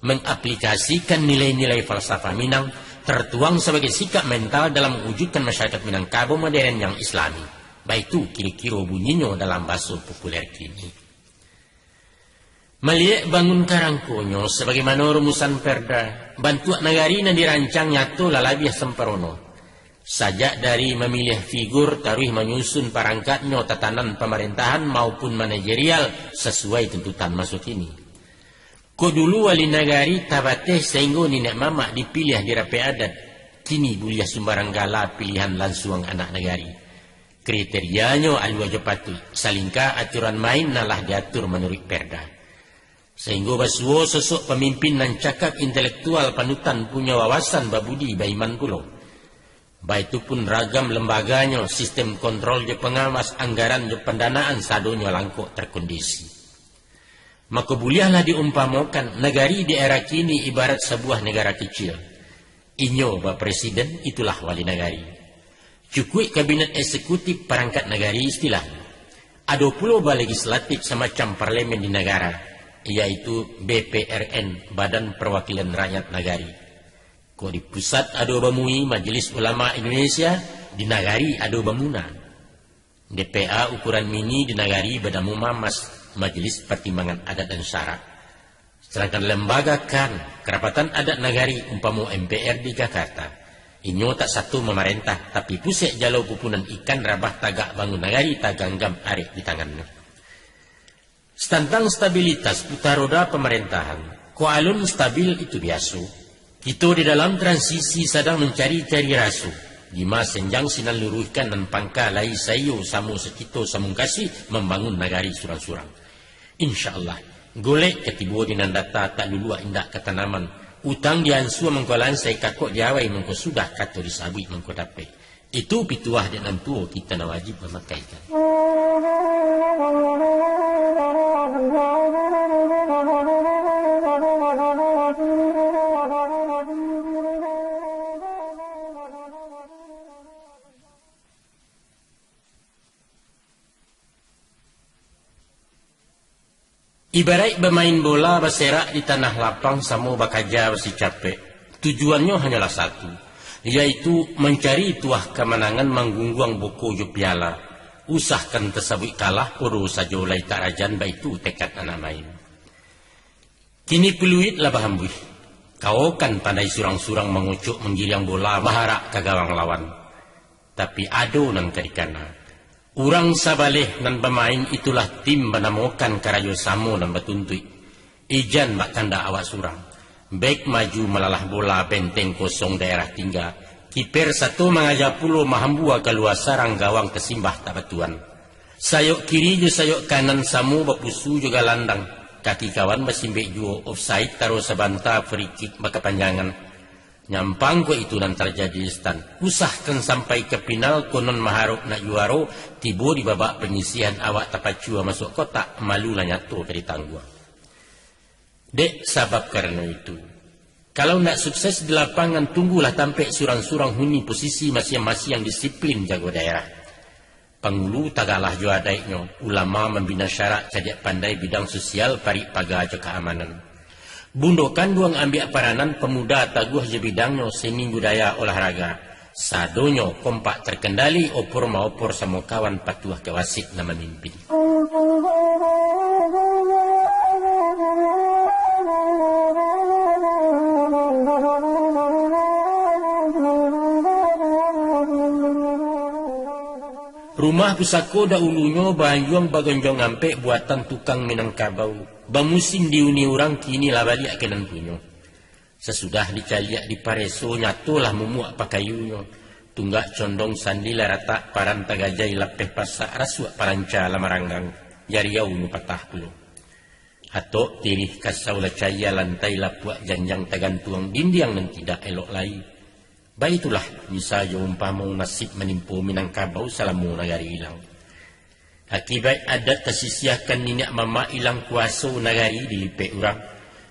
Mengaplikasikan nilai-nilai falsafah Minang, tertuang sabagai sikap mental dalam mewujudkan masyarakat Minangkabau modern yang islami. Baitu kiro-kiro bunyinyo dalam baso populer kini. Maliek bangun karangkonyo, sabagaimano rumusan perda, bantuak nagari nan dirancang nyato lah labiah samparono. Sajak dari mamiliah figur, taruih manyusun parangkatnyo, tatanan pamarentahan maupun manajerial sasuai tuntutan maso kini. Kok dulu wali nagari tabateh, sainggo niniak mamak dipiliah di rapek adat, kini buliah sumbarang gala pilihan lansuang anak nagari. Kriterianyo alua jo patuik, salingka aturan main nan lah diatur manuruik perda. Sainggo basuo sosok pamimpin nan cakak, intelektual, panutan, punyo wawasan, babudi, baiman pulo. Baitu pun ragam lembaganyo, sistem kontrol jo pangawas, anggaran jo pandanaan, sadonyo langkok terkondisi. Mako, buliahlah diumpamokan, nagari di era kini ibarat sabuah nagara kicil. Inyo bapresiden, itulah wali nagari. Cukuik kabinet eksekutif, parangkat nagari istilahnyo. Ado pulo balegislatif, samacam parlemen di nagara, yaitu B P R N, Badan Perwakilan Rakyat Nagari. Kok di pusat ado ba M U I, Majelis Ulama Indonesia, di nagari ado ba MUNA. D P A ukuran mini di nagari banamo MAMAS, Majelis Pertimbangan Adat dan Syarak. Sadangkan lembaga kan, Kerapatan Adat Nagari, umpamo M P R di Jakarta, inyo tak sato mamarentah, tapi pusek jalo pupunan ikan, rabah tagak bangun nagari, taganggam arek di tangannyo. Tantang stabilitas puta roda pamarentahan, kok alun stabil itu biaso. Kito di dalam transisi sadang mancari-cari raso, dima senjang sinan luruihkan, nan pangka lai saiyo, samo sakito samungkasi mambangun nagari surang-surang. Insya Allah, golek ka tibo di nan data, tak luluak indak ka tanaman, utang di ansua mangko lansai, kakok di awai mangko sudah, kato disabuik mangko dapek. Itu pituah dek nan tuo, kito nan wajib mamakaikan. Ibaraik bamain bola baserak di tanah lapang, samo bakaja basicapek. Tujuannyo hanyolah satu, yaitu mancari tuah kamanangan, manggungguang boko jo piala. Usahkan tasabuik kalah, podo sajo lai tak rajan, baitu tekad anak main. Kini peluit lah bahambuih. Kawokan pandai surang-surang mangocok, manggiriang bola, baharak ka gawang lawan. Tapi ado nan ka dikana. Urang sabaleh nan bamain, itulah tim banamokan karajo samo nan batuntuik. Ijan bak kandak awak surang. Bek maju malalah bola, benteng kosong daerah tingga. Kiper sato mangaja pulo, mahambua kalua sarang, gawang tasimbah tak batuan. Sayok kiri jo sayok kanan samo bapusu jo galandang. Kaki kawan basimbek juo, offside taro sabanta, free kick bakapanjangan. Nyampang ko itu nan tarjadi, Stan. Usahkan sampai ka pinal, konon maharok nak juaro, tibo di babak panyisihan, awak tapacua masuak kotak, malu lah nyato ka ditangguang. Dek sabab karano itu, kalau ndak sukses di lapangan, tunggulah tampek surang-surang, huni posisi masiang-masiang, disiplin jago daerah. Pangulu tagalah jo adaiknyo, ulama mambina syarak, cadiak pandai bidang sosial, parik paga jo kaamanan. Bundo kanduang ambiak paranan, pamuda taguah jo bidangnyo, seni budaya olahraga. Sadonyo kompak terkendali, opor maopor samo kawan, patuah ka wasit nan mamimpin. Rumah pusako dahulunyo baanjuang bagonjong ampek buatan tukang Minangkabau. Bamusim diuni urang, kini lah baliak ka nan punyo. Sasudah dicaliak dipareso, nyato lah mumuak pakayunyo. Tunggak condong sandi lah ratak, paran tagajai lapeh pasak, rasuak paranca lah maranggang, jariaunyo patah pulo. Atok tirih kasau lah caia, lantai lapuak janjang tagantuang, dindiang nan tidak elok lai. Baitulah, bisa jo umpamo nasib manimpo Minangkabau salamo nagari ilang. Akibaik adat tasisiahkan niniak mamak, ilang kuaso nagari dilipek urang.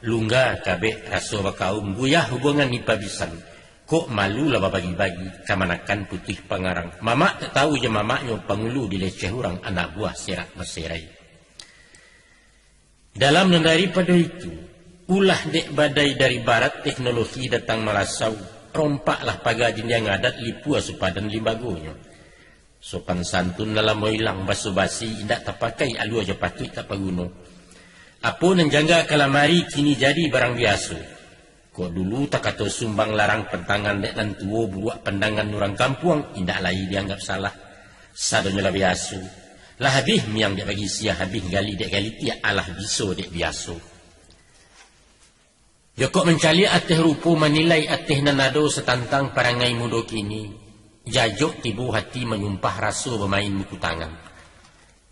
Lungga kabek raso bakaum, guyah hubungan dipabisan. Kok malu lah babagi-bagi, kamanakan putuih pangarang. Mamak tak tahu jo mamaknyo, pangulu dileceh urang, anak buah serak baserai. Dalam nan daripado itu, ulah dek badai dari barat, teknologi datang malasau, rompaklah paga dindiang adat, lipua supadan limbagonyo. Sopan santun nan lamo ilang, baso-basi indak tapakai, alua jo patuik tak paguno. Apo nan jangga kalamari, kini jadi barang biaso. Kok dulu takato sumbang larang pantangan dek nan tuo, buruak pandangan urang kampuang indak lai dianggap salah. Sadonyo lah biaso. Lah abih miang dek bagisia, abih gali dek galitiak, alah biso dek biaso. Jokok mancaliak ateh rupo, manilai ateh nan ado satantang parangai mudo kini, jajok tibo hati manyumpah, raso bamain buku tangan.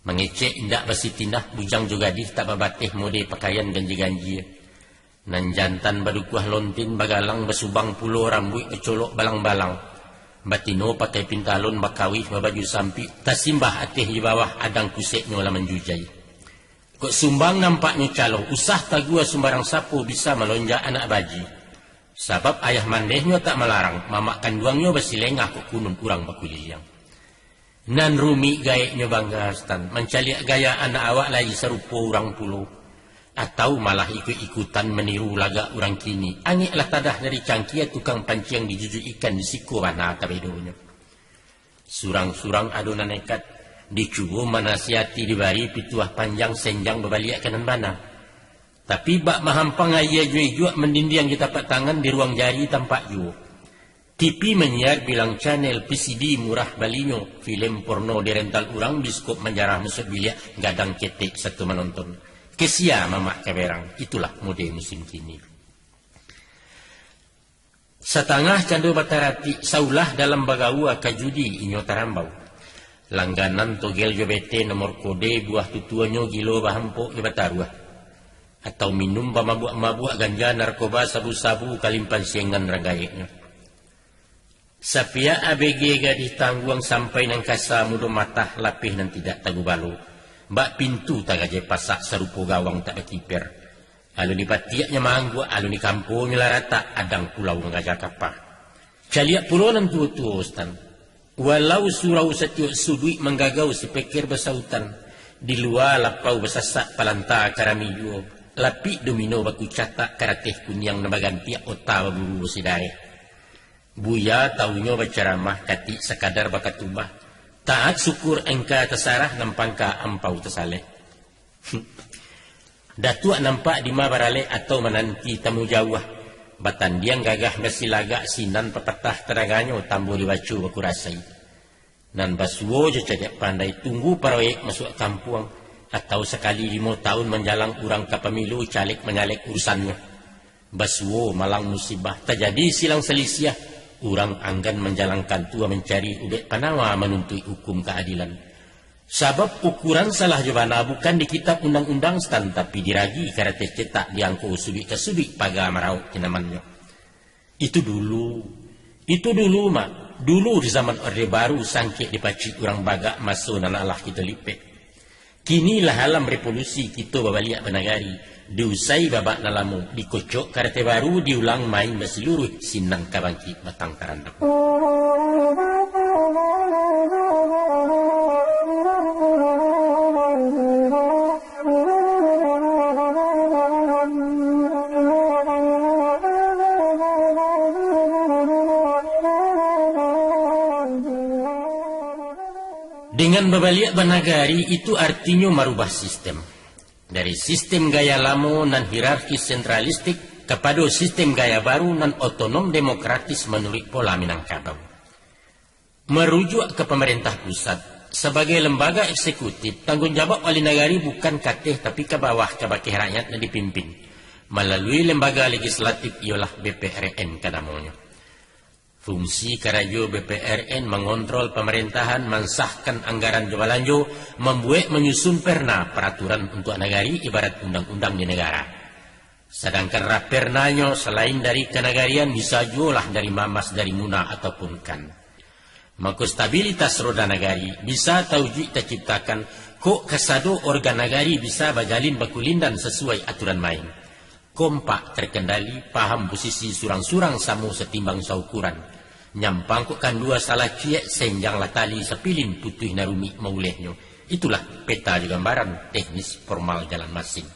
Mangecek indak basitinah, bujang jo gadih tak babateh, mode pakaian ganjia-ganjia. Nan jantan badukuah lontin, bagalang basubang pulo, rambuik bacolok balang-balang. Batino pakai pintalon, bakawih babaju sampik, tasimbah ateh di bawah, adang kuseknyo lah manjujai. Kok sumbang nampaknyo calo, usah tagua sumbarang sapo, bisa malonjak anak baji. Sabab ayah mandehnyo tak malarang, mamak kanduangnyo basilengah, kok kunun urang bakuliliang. Nan rumik gaeknyo bangga, Sutan, mancaliak gaya anak awak lai sarupo urang pulo, atau malah ikuik-ikutan maniru lagak urang kini. Angeklah tadah dari cangkia, tukang panciang dijujuik ikan, di siko bana tabedonyo. Surang-surang ado nan nekat, dicubo manasihati, dibari pituah panjang, senjang babaliak ka nan bana. Tapi bak mahampang aia jo ijuak, mandindiang jo tapak tangan, di ruang jari tampak juo. T V manyiar bilang channel, V C D murah balinyo, filem porno dirental urang, biskop manjarah masuak biliak, gadang ketek sato manonton. Kesia mamak kaberang, itulah mode musim kini. Satangah cando bataratik, saulah dalam bagaua, ka judi inyo tarambau. Langganan togel jo bete, nomor kode buah tutuonyo, gilo bahampok jo bataruah. Atau minum bamabuak-mabuak, ganja, narkoba, sabu-sabu, kalimpan siangan rang gaeknyo. Sapiak A B G gadih tangguang, sampai nan kasa mudo matah, lapeh nan tidak tagubalo. Bak pintu tagajai pasak, sarupo gawang tak bakiper. Alun di batiaknyo maangguak, alun di kamponyo lah ratak, adang pulau mangaja kapa. Caliak pulo nan tuo-tuo, Sutan. Walau surau satiok suduik, manggagau sipeker basautan, di lua lapau basasak, palanta karami juo, lapik domino bakucatak, karateh kuniang nan bagantiak, ota baburu basidareh. Buya taunyo bacaramah, katik sakadar bakatubah, taat syukur engka tasarah, nan pangka ampau tasaleh. Datuak nampak dima baralek, atau mananti tamu jauah, batandiang gagah basilagak, sinan papatah tadaganyo, tambo dibaco bakurasai. Nan basuo jo cadiak pandai, tunggu paroyek masuak kampuang, atau sakali limo taun manjalang, urang ka pamilu, caleg manyalek urusannyo. Basuo malang musibah, tajadi silang salisiah, urang anggan manjalang kantua, mancari ubek panawa, manuntuik hukum kaadilan. Sabab ukuran salah jo bana bukan di kitab undang-undang, Sutan, tapi diragi karateh cetak, diangko suduik ka suduik paga marauk tinamannyo. Itu dulu. Itu dulu, Mak. Dulu di zaman Orde Baru, sangkek dipacik urang bagak, maso nan alah kito lipek. Kini lah alam revolusi, kito babaliak banagari. Diusai babak nan lamo, dikocok karateh baru, diulang main basiluruih, sinan ka bangkik batang tarandam. Dengan babaliak banagari, itu artinyo marubah sistem. Dari sistem gaya lamo nan hierarkis sentralistik kapado sistem gaya baru nan otonom demokratis manuruik pola Minangkabau. Marujuak ka pamarentah pusat, sabagai lembaga eksekutif, tangguang jawab wali nagari bukan kateh tapi ka bawah, ka bakeh rakyat nan dipimpin. Malalui lembaga legislatif iyolah B P R N ka namonyo. Fungsi karajo B P R N mangontrol pamarentahan, mansahkan anggaran jo balanjo, mambuek manyusun perna paraturan untuak nagari ibarat undang-undang di nagara. Sadangkan rapernanyo salain dari kanagarian bisa juolah dari Mamas, dari Muna ataupun kan. Mako stabilitas roda nagari bisa taujuik taciptakan kok kasado organ nagari bisa bajalin bakulindan sasuai aturan main. Kompak terkendali, paham posisi surang-surang samo satimbang saukuran. Nyampang kok kandua salah ciek, senjanglah tali sapilin putuih nan rumik maulehnyo. Itulah peta jo gambaran teknis formal jalan masing.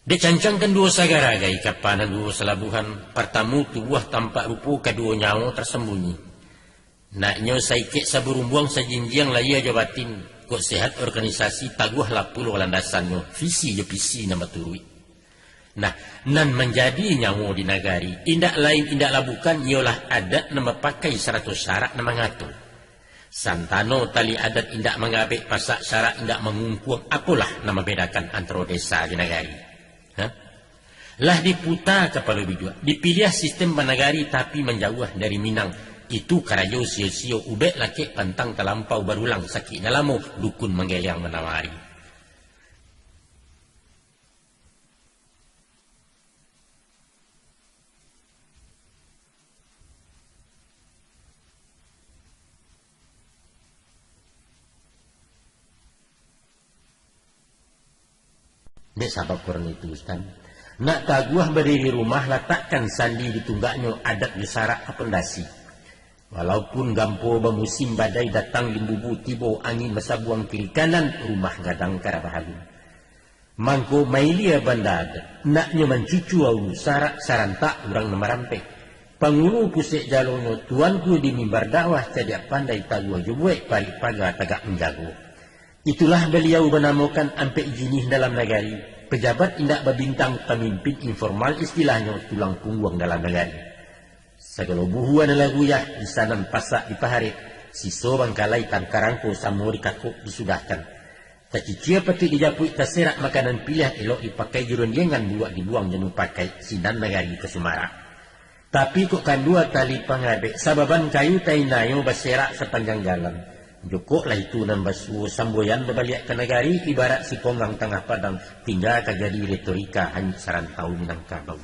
Dek cancang kan duo sagaragai, kapa nan duo salabuhan, partamu tubuah tampak rupo, kaduo nyawo tasambunyi. Naknyo saikek saburumbuang sajinjiang lahia jo batin, kok sehat organisasi taguahlah pulo landasannyo, visi jo pisi nan baturuik. Nah, nan manjadi nyawo di nagari, indak lain indaklah bukan, iyolah adat nan bapakai sarato syarak nan mangato. Santano tali adat indak mangabek, pasak syarak indak mangungkuang, apolah nan mambedakan antaro desa jo nagari? Hah? Lah diputa kapalo bijuak, dipiliah sistem banagari tapi manjauah dari Minang. Itu karajo sio-sio, ubek lakek pantang talampau, barulang sakik nan lamo, dukun manggeliang manawari. Dek sabab karano itu, Ustaz, nak taguah badiri rumah, latakkan sandi di tunggaknyo, adat jo syarak ka pondasi. Walaupun gampo bamusim, badai datang limbubu tibo, angin basabuang kiri kanan, rumah gadang ka rabah alun. Mangko mailia banda adat, naknyo mancucu auru, sarak sarantak urang nan marampek. Pangulu pusek jalonyo, tuanku di mimbar dakwah, cadiak pandai taguah jo buek, parik paga tagak manjago. Itulah baliau banamokan ampek jinih dalam nagari, pejabat indak babintang, pamimpin informal istilahnyo, tulang pungguang dalam nagari. Sagalo buhua nan lah guyah, di sanan pasak dipaharek, siso bangkalai tangkarangko samo dikakok disudahkan. Tacicia patuik dijapuik, taserak makanan piliah, elok dipakai jo rondiangan, buluak dibuang jan pakai, sinan nagari ka sumarak. Tapi kok kandua tali pangabek, sababan kayu tainayo baserak sapanjang jalan. Jokoklah itu nan basuo, samboyan babaliak ka nagari, ibarat siponggang tangah padang, tingga ka jadi retorika hanyuik sarantau Minangkabau.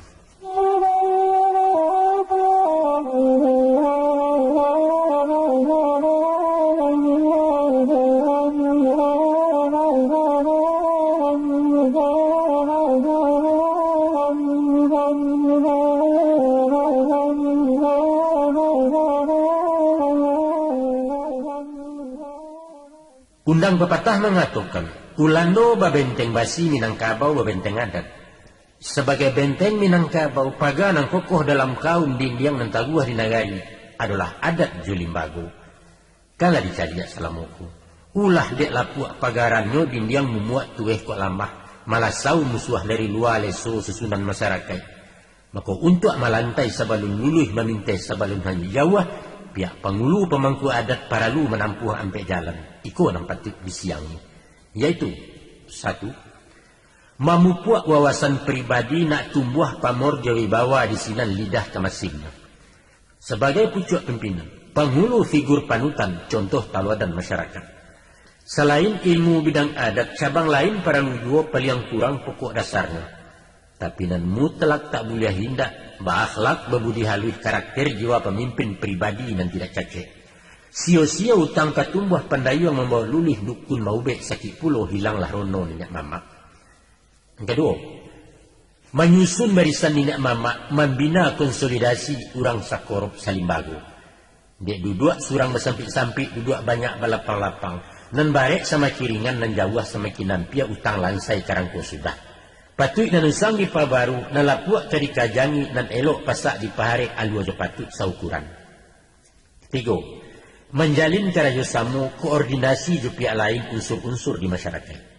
Undang papatah mangatokan, Ulando babenteng basi, Minangkabau babenteng adat. Sabagai benteng Minangkabau, paga nan kokoh dalam kaum, dindiang nan taguah di nagari, adolah adat jo limbago. Kan lah dicaliak salamo ko. Ulah dek lapuak pagarannyo, dindiang mumuak tueh kok lamah, malasau musuah dari lua, leso susunan masarakaik. Mako, untuak malantai sabalun luluih, mamintai sabalun hanyuik jauah, pihak pangulu pamangku adat paralu manampuah ampek jalan. Iko nan patuik disiangi, yaitu, satu, mamupuak wawasan pribadi nak tumbuah pamor jo wibawa di sinan lidah kamasingnyo. Sabagai pucuak pimpinan, pangulu figur panutan, contoh tauladan masyarakat. Salain ilmu bidang adat, cabang lain paralu juo, paliang kurang pokok dasarnyo. Tapi nan mutlak tak buliah indak, baakhlak, babudi haluih, karakter jiwa pamimpin, pribadi nan tidak cacek. Sio-sio utang ka tumbuah, pandayuang mambaok luluih, dukun maubek, sakik pulo hilanglah rono niniak mamak. Nan kaduo, manyusun barisan niniak mamak, mambina konsolidasi urang sakorop salimbago. Dek duduak surang basampik-sampik, duduak banyak balapang-lapang. Nan barek samakin ringan, nan jauah samakin ampia, utang lansai karangko sudah. Patuik nan usang dipabaru, nan lapuak ka dikajangi, nan elok pasak dipaharek, alua jo patuik saukuran. Tigo, Manjalin karajo samo koordinasi jo pihak lain unsur-unsur di masyarakaik.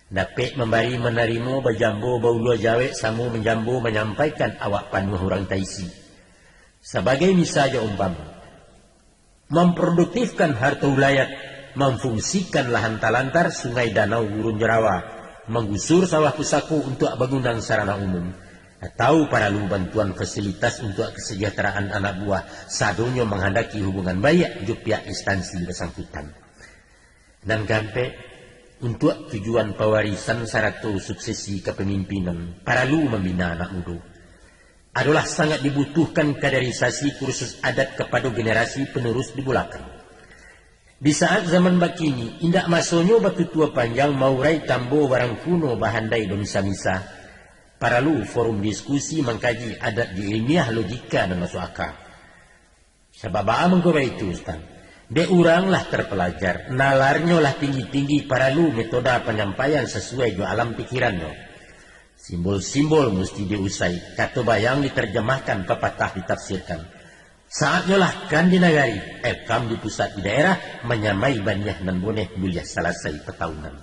Dapek mambari manarimo, bajambo baulua jawek samo manjambo manyampaikan awak panuah urang taisi. Sabagai misa jo umpamo, mamproduktifkan harto ulayat, mamfungsikan lahan talantar sungai danau gurun jo rawa, manggusur sawah pusako untuak bangunan sarana umum, atau paralu bantuan fasilitas untuak kasajahteraan anak buah, sadonyo manghandaki hubungan baiak jo pihak instansi basangkutan. Nan kaampek, untuak tujuan pawarisan sarato suksesi kapamimpinan, paralu mambina anak mudo. Adolah sangat dibutuhkan kaderisasi kursus adat kapado generasi panurus di bulakang. Di saat zaman bakini, indak masonyo batutua panjang maurai tambo barangkuno bahandai bamisa-misa. Paralu forum diskusi mangkaji adat jo ilmiah logika nan masuak aka. Sabab baa mangko baitu, Ustaz? Dek urang lah tarpalajar, nalarnyo lah tinggi-tinggi, paralu metoda panyampaian sasuai jo alam pikirannyo. Simbol-simbol musti diusai, kato bayang diterjemahkan, papatah ditafsirkan. Saatnyo lah kan di nagari, eh, kam di pusat di daerah, manyamai baniah nan boneh buliah salasai pataunan.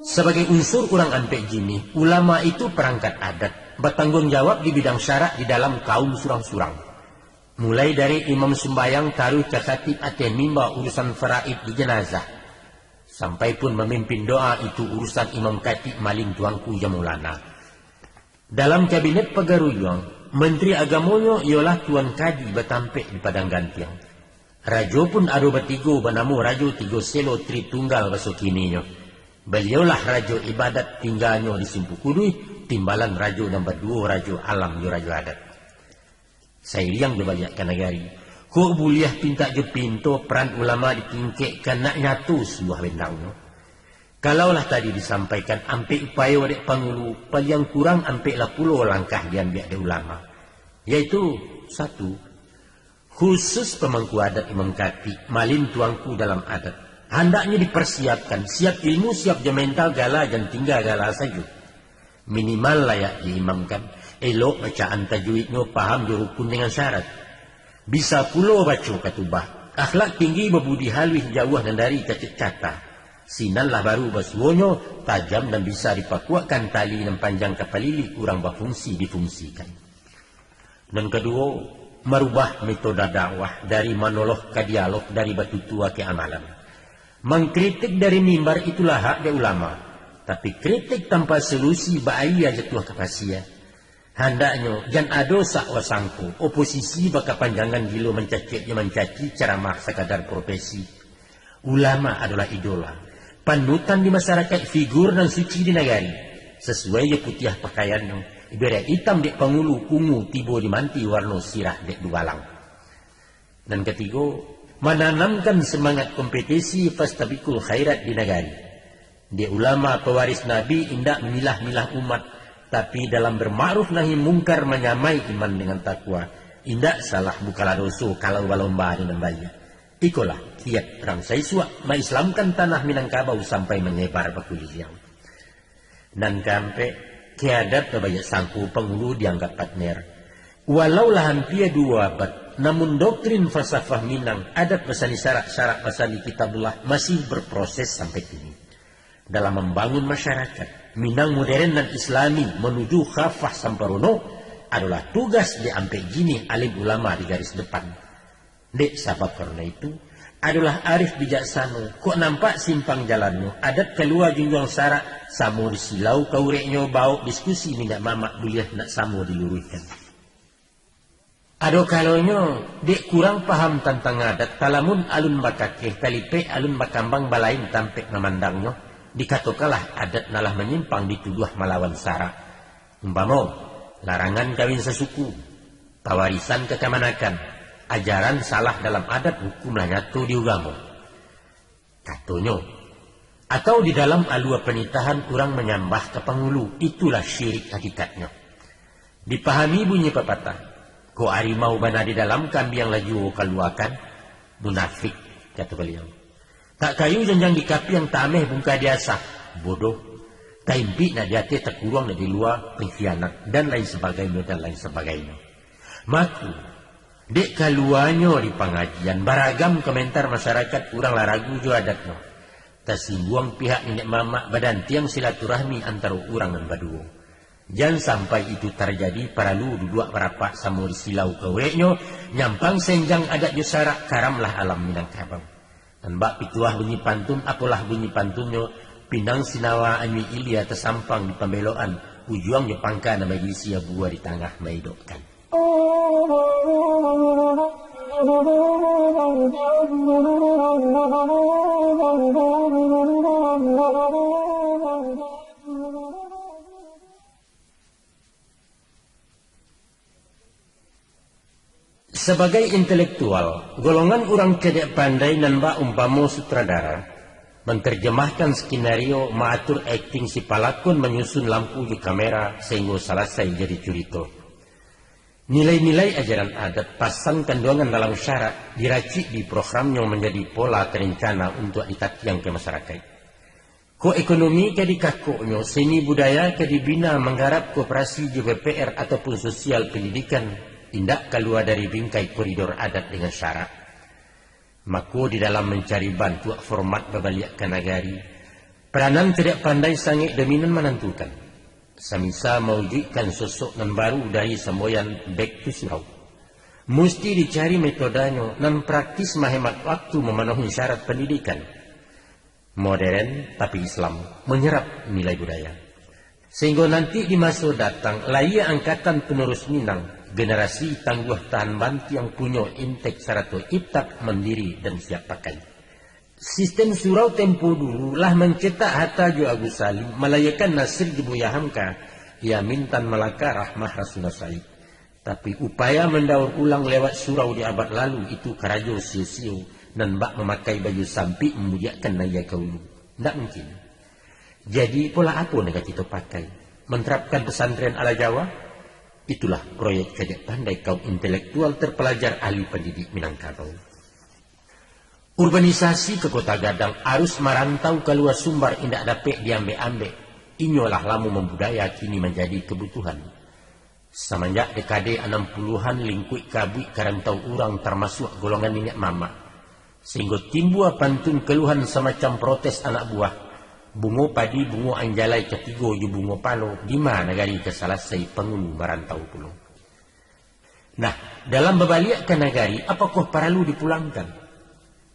Sabagai unsur urang ampek jinih, ulama itu parangkat adat, batangguang jawab di bidang syarak di dalam kaum surang-surang. Mulai dari imam sumbayang taruih ka khatib ateh mimba urusan faraid di janazah, sampai pun mamimpin doa itu urusan imam khatib malin tuanku jo maulana. Dalam kabinet Pagaruyuang, mantari agamonyo iyolah Tuan Kadi batampek di Padang Gantiang. Rajo pun ado batigo, banamo Rajo Tigo Selo Tritunggal baso kininyo. Baliaulah rajo ibadat, tingganyo di Simpu Kuduih, timbalan rajo nan baduo, Rajo Alam jo Rajo Adat. Sairiang jo baliak ka nagari, kok buliah pintak jo pinto, paran ulama ditingkekkan, nak nyato suluah bendangnyo. Kalau lah tadi disampaikan ampek upayo dek pangulu, paliang kurang ampek lah pulo langkah diambiak dek ulama, yaitu, satu, khusus pamangku adat imam khatib, malin tuanku dalam adat, handaknyo diparsiapkan, siap ilmu, siap jo mental, gala jan tingga gala sajo. Minimal layak diimamkan, elok bacaan tajwidnyo, paham jo rukun dengan syarat. Bisa pulo baco katubah, akhlak tinggi, babudi haluih, jauah nan dari kacek cata. Sinan lah baru basuonyo, tajam nan bisa dipakuakkan, tali nan panjang kapalili, urang bafungsi difungsikan. Nan kaduo, marubah metoda dakwah dari monolog ka dialog, dari batutua ka amalan. Mangkritik dari mimbar itulah hak dek ulama, tapi kritik tanpa solusi bak aia jatuah ka pasia. Handaknyo jan ado sakwa sangko, oposisi bakapanjangan gilo mancacek jo mancaci, caramah sakadar profesi. Ulama adolah idola, panutan di masarakaik, figur nan suci di nagari. Sasuai jo putiah pakaiannyo, ibaraik itam dek pangulu, ungu tibo di manti, warno sirah dek dubalang. Nan katigo, mananamkan samangat kompetisi, fastabiqul khairat di nagari. Dek ulama pawaris Nabi indak mamilah-milah umat, tapi dalam bamakruf nahi mungkar manyamai iman dengan takwa. Indak salah, bukanlah doso kalau balomba di nan baiak. Ikolah kiat rang saisuak maislamkan tanah Minangkabau sampai manyebar bakuliliang. Nan kaampek, kiadat babaiak sangko, pangulu dianggap partner. Walau lah ampia duo abad, namun doktrin falsafah Minang, adat basandi syarak, syarak basandi kitabullah, masih berproses sampai kini. Dalam mambangun masyarakat Minang modern nan islami manuju khafah samparono, adolah tugas di ampek jinih alim ulama di garis depan. Dek sabab karano itu, adolah arif bijaksano, kok nampak simpang jalannyo, adat kalua junjuang syarak, samo disilau kaureknyo, baok diskusi minyak mamak, buliah nak samo diluruihkan. Ado kalonyo, dek kurang paham tantang adat, talamun alun bakakeh, talipek alun bakambang, balain tampek mamandangnyo, dikatokanlah adat nan lah manyimpang, dituduah malawan syarak. Umpamo, larangan kawin sasuku, pawarisan kakamanakan, ajaran salah dalam adat, hukum lah nyato di ugamo. Katonyo, Atau di dalam alua panitahan urang manyambah ka pangulu, itulah syirik hakikatnyo. Dipahami bunyi papatah, "Kok arimau bana di dalam, kambiang lah juo kaluakan." Munafik, kato baliau. "Tak kayu janjang di kapiang, tak ameh bungka di asah." Bodoh. "Taimpik nak di ateh, takuruang nak di lua." Pengkhianat, dan lain sabagainyo, dan lain sabagainyo. Mako, dek kaluanyo di pangajian, baragam komentar masyarakat, urang lah ragu jo adatnyo. Tasingguang pihak niniak mamak, badantiang silaturahmi antaro urang nan baduo. Jan sampai itu tarjadi, paralu duduak barapak samo di silau kaureknyo, nyampang senjang adat jo sarak, karamlah alam Minangkabau. Nan bak pituah bunyi pantun, apolah bunyi pantunnyo, "Pinang sinawa anyuik ilia, tasampang di pambelokan, ujuangnyo pangka nan baisi, abuah di tangah maidokkan." Sabagai intelektual, golongan urang cadiak pandai nan bak umpamo sutradara, mantarjamahkan skenario, maatur akting si palakun, manyusun lampu jo kamera, sainggo salasai jadi curito. Nilai-nilai ajaran adat, pasan kanduangan dalam syarak, diracik di programnyo manjadi pola tarencana untuak ditatiang ka masyarakaik. Kok ekonomi ka dikakoknyo, seni budaya ka dibina manggarap koperasi jo B P R ataupun sosial pendidikan, indak kalua dari bingkai koridor adat dengan syarak. Mako, di dalam mancari bantuak format babaliak ka nagari, peranan cadiak pandai sangaik dominan manantukan. Samisa mawujuikkan sosok nan baru dari samboyan back to surau, musti dicari metodanyo nan praktis, mahemat waktu, mamanuhi syarat pendidikan. Modern, tapi Islam, manyerap nilai budaya. Sahinggo nanti di maso datang, lahia angkatan penerus Minang, generasi tangguah tahan bantiang, punyo intek sarato iptak, mandiri dan siap pakai. Sistem surau tempo dulu lah mancetak Hatta jo Agus Salim, malahiakan Nasir jo Buya Hamka, Yamin Tan Malaka, Rahmah Rasuna Said. Tapi, upaya mandaur ulang lewat surau di abad lalu, itu karajo sio-sio, nan bak mamakai baju sampik, mamudiakkan naya ka ulu. Ndak mungkin. Jadi, pola apo nan ka kito pakai? Manterapkan pesantren ala Jawa? Itulah proyek cadiak pandai kaum intelektual terpelajar ahli pendidik Minangkabau. Urbanisasi ka Kota Gadang, arus marantau kalua Sumbar indak dapek diambek-ambek. Inyo lah lamo mambudaya, kini manjadi kabutuhan. Samanjak dekade anam puluahan, lingkuik kabuik ka rantau urang, tarmasuak golongan niniak mamak. Sahinggo timbua pantun kaluhan samacam protes anak buah, "Bungo padi, bungo anjalai, katigo jo bungo palo, dima nagari ka salasai, pangulu marantau pulo." Nah, dalam babaliak ka nagari, apokoh paralu dipulangkan?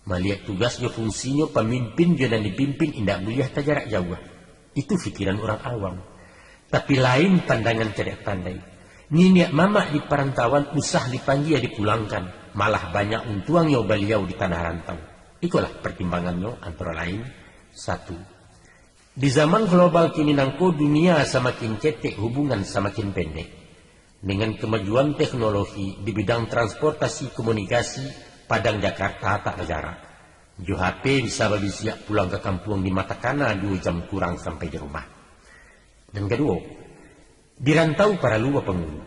Maliek tugas jo fungsinyo pamimpin jo nan dipimpin indak buliah tajarak jauah. Itu pikiran urang awam. Tapi lain pandangan cadiak pandai. Niniak mamak di parantauan usah dipanggia dipulangkan, malah banyak untuangnyo baliau di tanah rantau. Ikolah partimbangannyo, antara lain, satu, di zaman global kini nangko, dunia samakin ketek, hubungan samakin pendek. Dengan kemajuan teknologi di bidang transportasi komunikasi, Padang Jakarta tak bajarak. Jo H P bisa babisiak pulang ka kampuang di matakana duo jam kurang sampai di rumah. Nan kaduo, di rantau paralu bapangulu.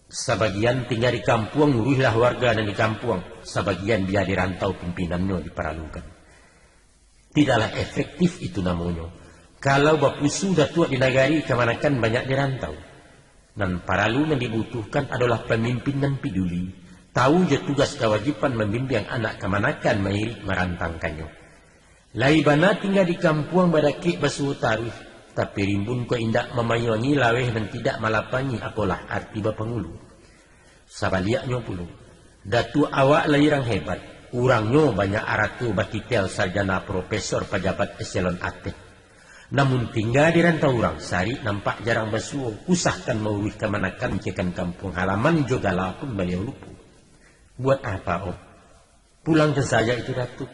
Sabagian tingga di kampuang, uruihlah warga nan di kampuang, sabagian bia di rantau, pimpinannyo diparalukan. Tidaklah efektif itu namonyo, kalau bapusu datuak di nagari, kamanakan banyak di rantau. Nan paralu, nan dibutuhkan adolah pamimpin nan piduli, tahu jo tugas kawajiban mambimbiang anak kamanakan, mairik marantangkannyo. Lai bana tingga di kampuang, badakek basuo taruih, tapi rimbun kok indak mamayuangi, laweh nan tidak malapangi, apolah arti bapangulu? Sabaliaknyo pulo, datuak awak lai urang hebat, urangnyo banyak arato, batitel sarjana, profesor, pajabat eselon ateh. Namun tingga di rantau urang, sarik nampak jarang basuo, usahkan mauruih kamanakan, mamikiakan kampuang halaman jo gala pun baliau lupo. Buat apa, oh? Pulangkan saja itu datuak.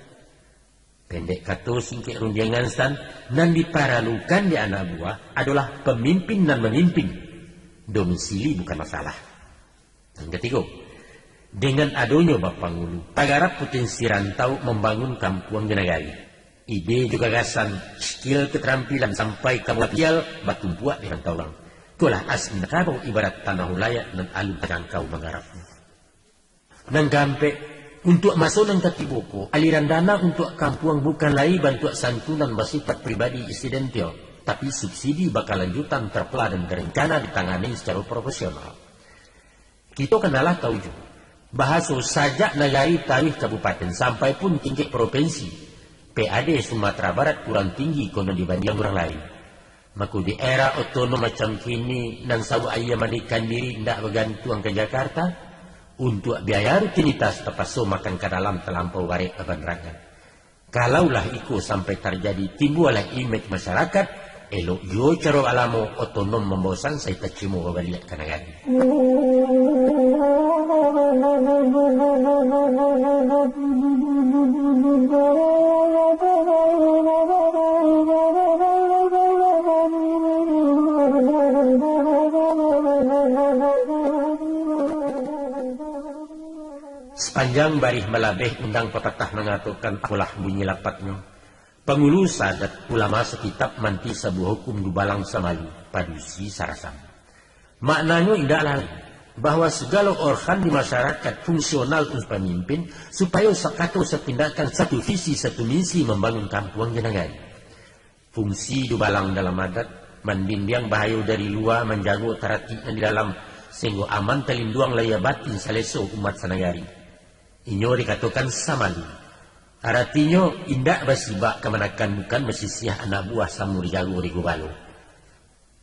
Pendek kato, singkek rundiangan, San, nan diparalukan di anak buah adolah pamimpin nan mamimpin. Domisili bukan masalah. Nan katigo, dengan adonyo bapangulu, tagarap potensi rantau mambangun kampuang jo nagari. Ide jo gagasan, skill, keterampilan, sampai ka modal batumpuak di rantau urang. Itulah asli Minangkabau, ibarat tanah ulayak nan alun tajangkau manggarapnyo. Nan kaampek, untuak maso nan katibo ko, aliran dana untuak kampuang bukan lai bantuak santunan basifat pribadi insidentil, tapi subsidi bakalanjutan terplan dan terencana ditangani secara profesional. Kito kan alah tau juo, bahaso sajak nagari taruih kabupaten sampai pun tingkek propinsi, P A D Sumatera Barat kurang tinggi konon dibandiang urang lain. Mako di era otonom macam kini, nan sawah ayam mandikan diri indak bagantuang ka Jakarta, untuak biaya rutinitas tapaso makan ka dalam talampau barek baban rangan. Kalaulah iko sampai tarjadi, timbualah imej masyarakat, elok juo caro alamo otonom mambaosan sai tacimo babaliak ka nagari. Sapanjang barih malabeh undang papatah mangatokan, apolah bunyi lapatnyo, pangulu sadat ulama sakitab manti sabuah hukum dubalang samalu, padusi sarasam. Maknanyo indak lain, bahwa sagalo organ di masyarakat fungsional untuak pamimpin, supayo sakato satindakan, satu visi, satu misi mambangun kampuang jo nagari. Fungsi dubalang dalam adat, mandimbiang bahayo dari lua, manjago taratik nan di dalam, sahinggo aman talinduang lahia batin saleso umat sanagari. Inyo dikatokan samalu. Aratinyo, indak basibak kamanakan, bukan basisiah anak buah, samo dijago di gubalo.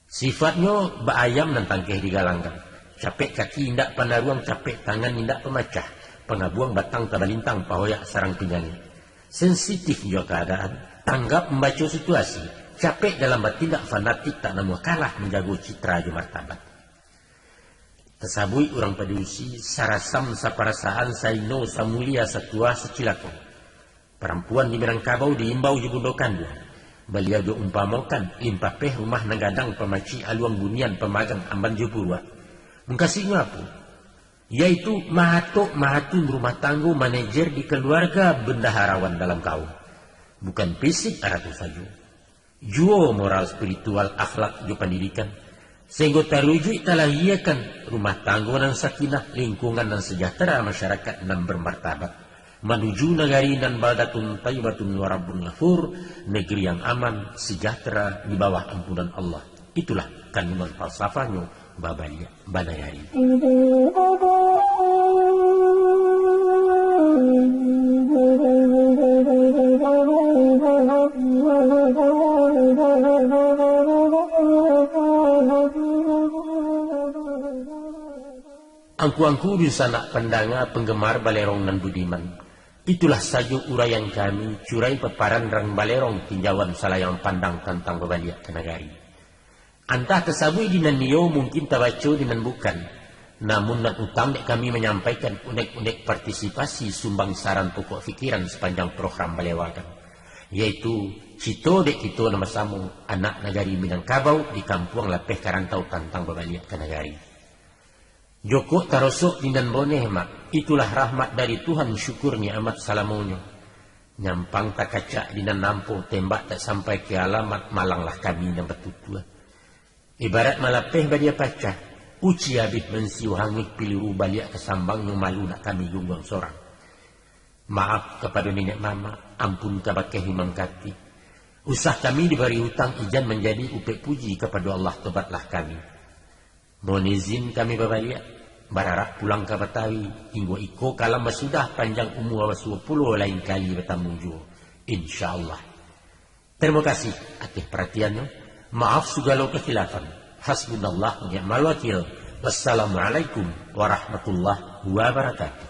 Sifatnyo baayam nan tangkeh digalanggang. Capek kaki indak panaruang, capek tangan indak pamacah. Pangabuang batang tabalintang, pahoyak sarang pinjangik. Sensitif jo kaadaan, tanggap mambaco situasi, capek dalam batindak, fanatik tak namuah kalah manjago citra jo martabat. Tasabuik urang padusi, sarasam saparasaan, saino samulia, satua sacilako. Parampuan di Minangkabau diimbau jo bundo kanduang. Baliau diumpamokan, limpapeh rumah nan gadang, pamacik aluang bunian, pamagang amban jo buruak. Mukasuiknyo apo? Yaitu mahatok mahatun rumah tanggo, manajer di kaluarga, bendaharawan dalam kaum. Bukan fisik arato sajo, juo moral, spiritual, akhlak, jo pandidikan, sahinggo tarujuik talahiakan rumah tanggo nan sakinah, lingkungan nan sejahtera, masyarakat nan bermartabat, manuju nagari nan baldatun thayyibatun wa rabbun ghafur, negeri yang aman, sejahtera, di bawah ampunan Allah. Itulah kandungan falsafahnyo babaliak banagari. Angku-angku dunsanak pandanga, panggemar Balerong nan budiman, itulah sajo uraian kami, curai paparan rang Balerong, tinjauan salayang pandang tantang babaliak ka nagari. Antah tasabuik di nan iyo, mungkin tabaco di nan bukan. Namun nan utang dek kami manyampaikan unek-unek partisipasi, sumbang saran, pokok pikiran sapanjang program balewakan, yaitu cito dek kito nan basamo, anak nagari Minangkabau di kampuang lapeh ka rantau tantang babaliak ka nagari. Jokok tarosok di nan boneh, Mak, itulah rahmat dari Tuhan, syukur ni'mat salamonyo. Nyampang takacak di nan nampo, tembak tak sampai ka alamat, malanglah kami nan batutua. Ibarat malapeh badia pacah, uci abih mansiu hangeh, piliru baliak ka sambangnyo, malu nak kami gungguang sorang. Maaf kapado niniak mamak, ampun ka bakeh imam katik. Usah kami dibari utang, ijan manjadi upek puji kapado Allah, tobatlah kami. Mohon izin kami babaliak, bararak pulang ka Batawi, hinggo iko kalam basudah, panjang umua basuo pulo, lain kali batamu juo, insya Allah. Tarimo kasih ateh paratiannyo. Maaf sagalo kakhilafan. Hasbunallah wa ni'mal wakil. Wassalamualaikum warahmatullahi wabarakatuh.